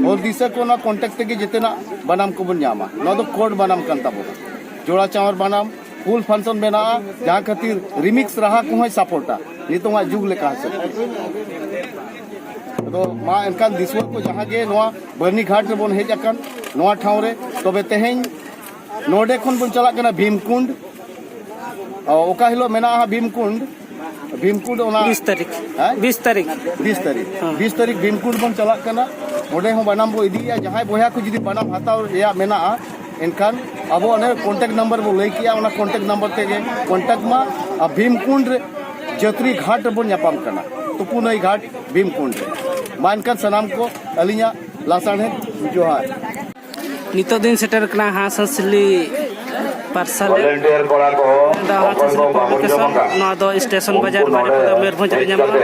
ᱦᱚᱨ ᱫᱤᱥᱟᱹ ᱠᱚ ᱚᱱᱟ ᱠᱚᱱᱴᱮᱠᱴ ᱛᱮᱜᱮ ᱡᱮᱛᱮᱱᱟᱜ ᱵᱟᱱᱟᱢ ᱠᱚᱵᱚᱱ ᱧᱟᱢᱟ᱾ ᱱᱚᱣᱟ ᱫᱚ ᱠᱳᱰ ᱵᱟᱱᱟᱢ ᱠᱟᱱ ᱛᱟᱵᱚᱱᱟ, ᱡᱚᱲᱟ ᱪᱟᱣᱟᱨ ᱵᱟᱱᱟᱢ, ᱯᱷᱩᱞ ᱯᱷᱟᱱᱥᱚᱱ ᱢᱮᱱᱟᱜᱼᱟ, ᱡᱟᱦᱟᱸ ᱠᱷᱟᱹᱛᱤᱨ ᱨᱤᱢᱤᱠᱥ ᱨᱟᱦᱟ ᱠᱚᱦᱚᱸᱭ ᱥᱟᱯᱳᱨᱴᱟ ᱱᱤᱛᱚᱝᱟᱜ ᱡᱩᱜᱽ ᱞᱮᱠᱟ ᱦᱤᱥᱟᱹᱵ ᱛᱮ᱾ ᱟᱫᱚ ᱢᱟ ᱮᱱᱠᱷᱟᱱ ᱫᱤᱥᱩᱣᱟᱹ ᱠᱚ ᱡᱟᱦᱟᱸ ᱜᱮ ᱱᱚᱣᱟ ᱵᱟᱹᱨᱱᱤ ᱜᱷᱟᱴ ᱨᱮᱵᱚᱱ ᱦᱮᱡ ᱟᱠᱟᱱ ᱱᱚᱣᱟ ᱴᱷᱟᱶ ᱨᱮ, ᱛᱚᱵᱮ ᱛᱮᱦᱮᱧ ᱱᱚᱰᱮ ᱠᱷᱚᱱ ᱵᱚᱱ ᱪᱟᱞᱟᱜ ᱠᱟᱱᱟ ᱵᱷᱤᱢᱠᱩᱸᱰ᱾ ᱚ, ᱚᱠᱟ ᱦᱤᱞᱳᱜ ᱢᱮᱱᱟᱜᱼᱟ ᱵᱷᱤᱢᱠᱩᱸᱰ, ᱵᱷᱤᱢᱠᱩᱸᱰ ᱚᱱᱟ ᱵᱤᱥ ᱛᱟᱹᱨᱤᱠᱷ᱾ ᱦᱮᱸ? ᱵᱤᱥ ᱛᱟᱹᱨᱤᱠᱷ᱾ ᱵᱤᱥ ᱛᱟᱹᱨᱤᱠᱷ᱾ ᱦᱮᱸ᱾ ᱵᱤᱥ ᱛᱟᱹᱨᱤᱠᱷ ᱵᱷᱤᱢᱠᱩᱸᱰ ᱵᱚᱱ ᱪᱟᱞᱟᱜ ᱠᱟᱱᱟ᱾ ᱚᱸᱰᱮ ᱦᱚᱸ ᱵᱟᱱᱟᱢ ᱵᱚ ᱤᱫᱤᱭᱮᱫᱼᱟ᱾ ᱡᱟᱦᱟᱸᱭ ᱵᱚᱭᱦᱟ ᱠᱚ ᱡᱩᱫᱤ ᱵᱟᱱᱟᱢ ᱦᱟᱛᱟᱣ ᱨᱮᱭᱟᱜ ᱢᱮᱱᱟᱜᱼᱟ, ᱮᱱᱠᱷᱟᱱ ᱟᱵᱚ ᱚᱱᱮ ᱠᱚᱱᱴᱮᱠᱴ ᱱᱟᱢᱵᱟᱨ ᱵᱚ ᱞᱟᱹᱭ ᱠᱮᱜᱼᱟ, ᱚᱱᱟ ᱠᱚᱱᱴᱮᱠᱴ ᱱᱟᱢᱵᱟᱨ ᱛᱮᱜᱮ ᱠᱚᱱᱴᱮᱠᱴ ᱢᱟ᱾ ᱟᱨ ᱵᱷᱤᱢᱠᱩᱸᱰ ᱨᱮ ᱡᱟᱹᱛᱨᱤ ᱜᱷᱟᱴ ᱨᱮᱵᱚᱱ ᱧᱟᱯᱟᱢ ᱠᱟᱱᱟ, ᱛᱩᱯᱩᱱᱟᱹᱭ ᱜᱷᱟᱴ ᱵᱷᱤᱢᱠᱩᱸᱰ ᱨᱮ᱾ ᱢᱟ ᱮᱱᱠᱷᱟᱱ ᱥᱟᱱᱟᱢ ᱠᱚ ᱟᱹᱞᱤᱧᱟᱜ ᱞᱟᱥᱟᱲᱦᱮᱫ ᱡᱚᱦᱟᱨ᱾ ᱱᱤᱛᱚᱜ ᱫᱤᱱ ᱥᱮᱴᱮᱨ ᱠᱟᱱᱟ ᱦᱟᱸᱥ ᱦᱟᱸᱥᱞᱤ ᱯᱟᱨᱥᱟᱞ ᱫᱚ ᱦᱟᱸᱥ ᱦᱟᱸᱥᱞᱤ ᱯᱟᱵᱽᱞᱤᱠᱮᱥᱚᱱ᱾ ᱱᱚᱣᱟ ᱫᱚ ᱥᱴᱮᱥᱚᱱ ᱵᱟᱡᱟᱨ ᱵᱟᱨᱮᱯᱟᱫᱟ ᱢᱚᱭᱩᱨᱵᱷᱚᱸᱡᱽ ᱨᱮ ᱧᱟᱢᱚᱜᱼᱟ᱾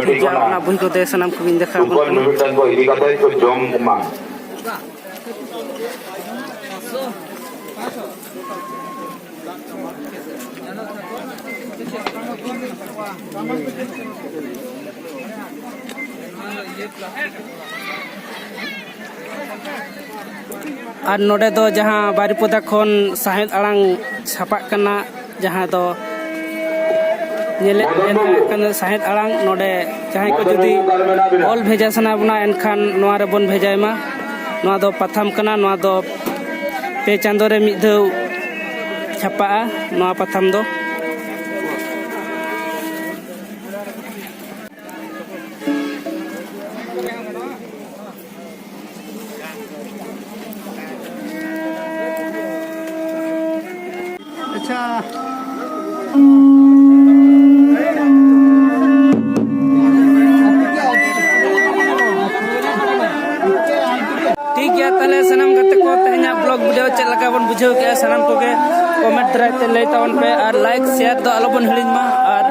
ᱴᱷᱤᱠ ᱜᱮᱭᱟ, ᱚᱱᱟ ᱵᱳᱭ ᱠᱚ ᱫᱮ ᱥᱟᱱᱟᱢ ᱠᱚᱜᱮᱧ ᱫᱮᱠᱷᱟᱣ ᱟᱵᱚᱱ ᱠᱟᱱᱟ᱾ ᱢᱤᱢᱤᱫᱴᱟᱝ ᱠᱚ ᱤᱫᱤ ᱠᱟᱛᱮ ᱠᱚ ᱡᱚᱢ ᱢᱟ᱾ ᱟᱨ ᱱᱚᱰᱮ ᱫᱚ ᱡᱟᱦᱟᱸ ᱵᱟᱨᱤᱯᱚᱫᱟ ᱠᱷᱚᱱ ᱥᱟᱶᱦᱮᱫ ᱟᱲᱟᱝ ᱪᱷᱟᱯᱟᱜ ᱠᱟᱱᱟ, ᱡᱟᱦᱟᱸ ᱫᱚ ᱧᱮᱞᱮᱫ ᱵᱮᱱ ᱢᱮᱱᱟᱜ ᱠᱟᱱᱟ ᱥᱟᱶᱦᱮᱫ ᱟᱲᱟᱝ, ᱱᱚᱰᱮ ᱡᱟᱦᱟᱸᱭ ᱠᱚ ᱡᱩᱫᱤ ᱚᱞ ᱵᱷᱮᱡᱟ ᱥᱟᱱᱟ ᱵᱚᱱᱟ, ᱮᱱᱠᱷᱟᱱ ᱱᱚᱣᱟ ᱨᱮᱵᱚᱱ ᱵᱷᱮᱡᱟᱭ ᱢᱟ᱾ ᱱᱚᱣᱟ ᱫᱚ ᱯᱟᱛᱷᱟᱢ ᱠᱟᱱᱟ, ᱱᱚᱣᱟ ᱫᱚ ᱯᱮ ᱪᱟᱸᱫᱳ ᱨᱮ ᱢᱤᱫ ᱫᱷᱟᱣ ᱪᱷᱟᱯᱟᱜᱼᱟ ᱱᱚᱣᱟ ᱯᱟᱛᱷᱟᱢ ᱫᱚ᱾ ᱟᱪᱪᱷᱟ᱾ ᱴᱷᱤᱠ ᱜᱮᱭᱟ, ᱛᱟᱦᱞᱮ ᱥᱟᱱᱟᱢ ᱜᱟᱛᱮ ᱠᱚ, ᱛᱮᱦᱮᱧᱟᱜ vlog video ᱪᱮᱫ ᱞᱮᱠᱟ ᱵᱚᱱ ᱵᱩᱡᱷᱟᱹᱣ ᱠᱮᱜᱼᱟ, ᱥᱟᱱᱟᱢ ᱠᱚᱜᱮ comment ᱫᱟᱨᱟᱭ ᱛᱮ ᱞᱟᱹᱭ ᱛᱟᱵᱚᱱ ᱯᱮ, ᱟᱨ like share ᱫᱚ ᱟᱞᱚ ᱵᱚᱱ ᱦᱤᱲᱤᱧ ᱢᱟ, ᱟᱨ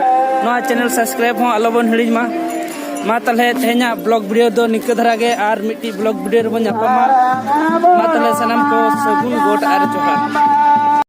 ᱱᱚᱣᱟ channel subscribe ᱦᱚᱸ ᱟᱞᱚ ᱵᱚᱱ ᱦᱤᱲᱤᱧ ᱢᱟ᱾ ᱢᱟ ᱛᱟᱦᱞᱮ ᱛᱮᱦᱮᱧᱟᱜ vlog video ᱫᱚ ᱱᱤᱝᱠᱟᱹ ᱫᱷᱟᱨᱟ ᱜᱮ, ᱟᱨ ᱢᱤᱫᱴᱤᱡ vlog video ᱨᱮᱵᱚᱱ ᱧᱟᱯᱟᱢᱟ᱾ ᱢᱟ ᱛᱟᱦᱞᱮ ᱥᱟᱱᱟᱢ ᱠᱚ ᱥᱟᱹᱜᱩᱱ ᱜᱚᱰ ᱟᱨ ᱡᱚᱦᱟᱨ᱾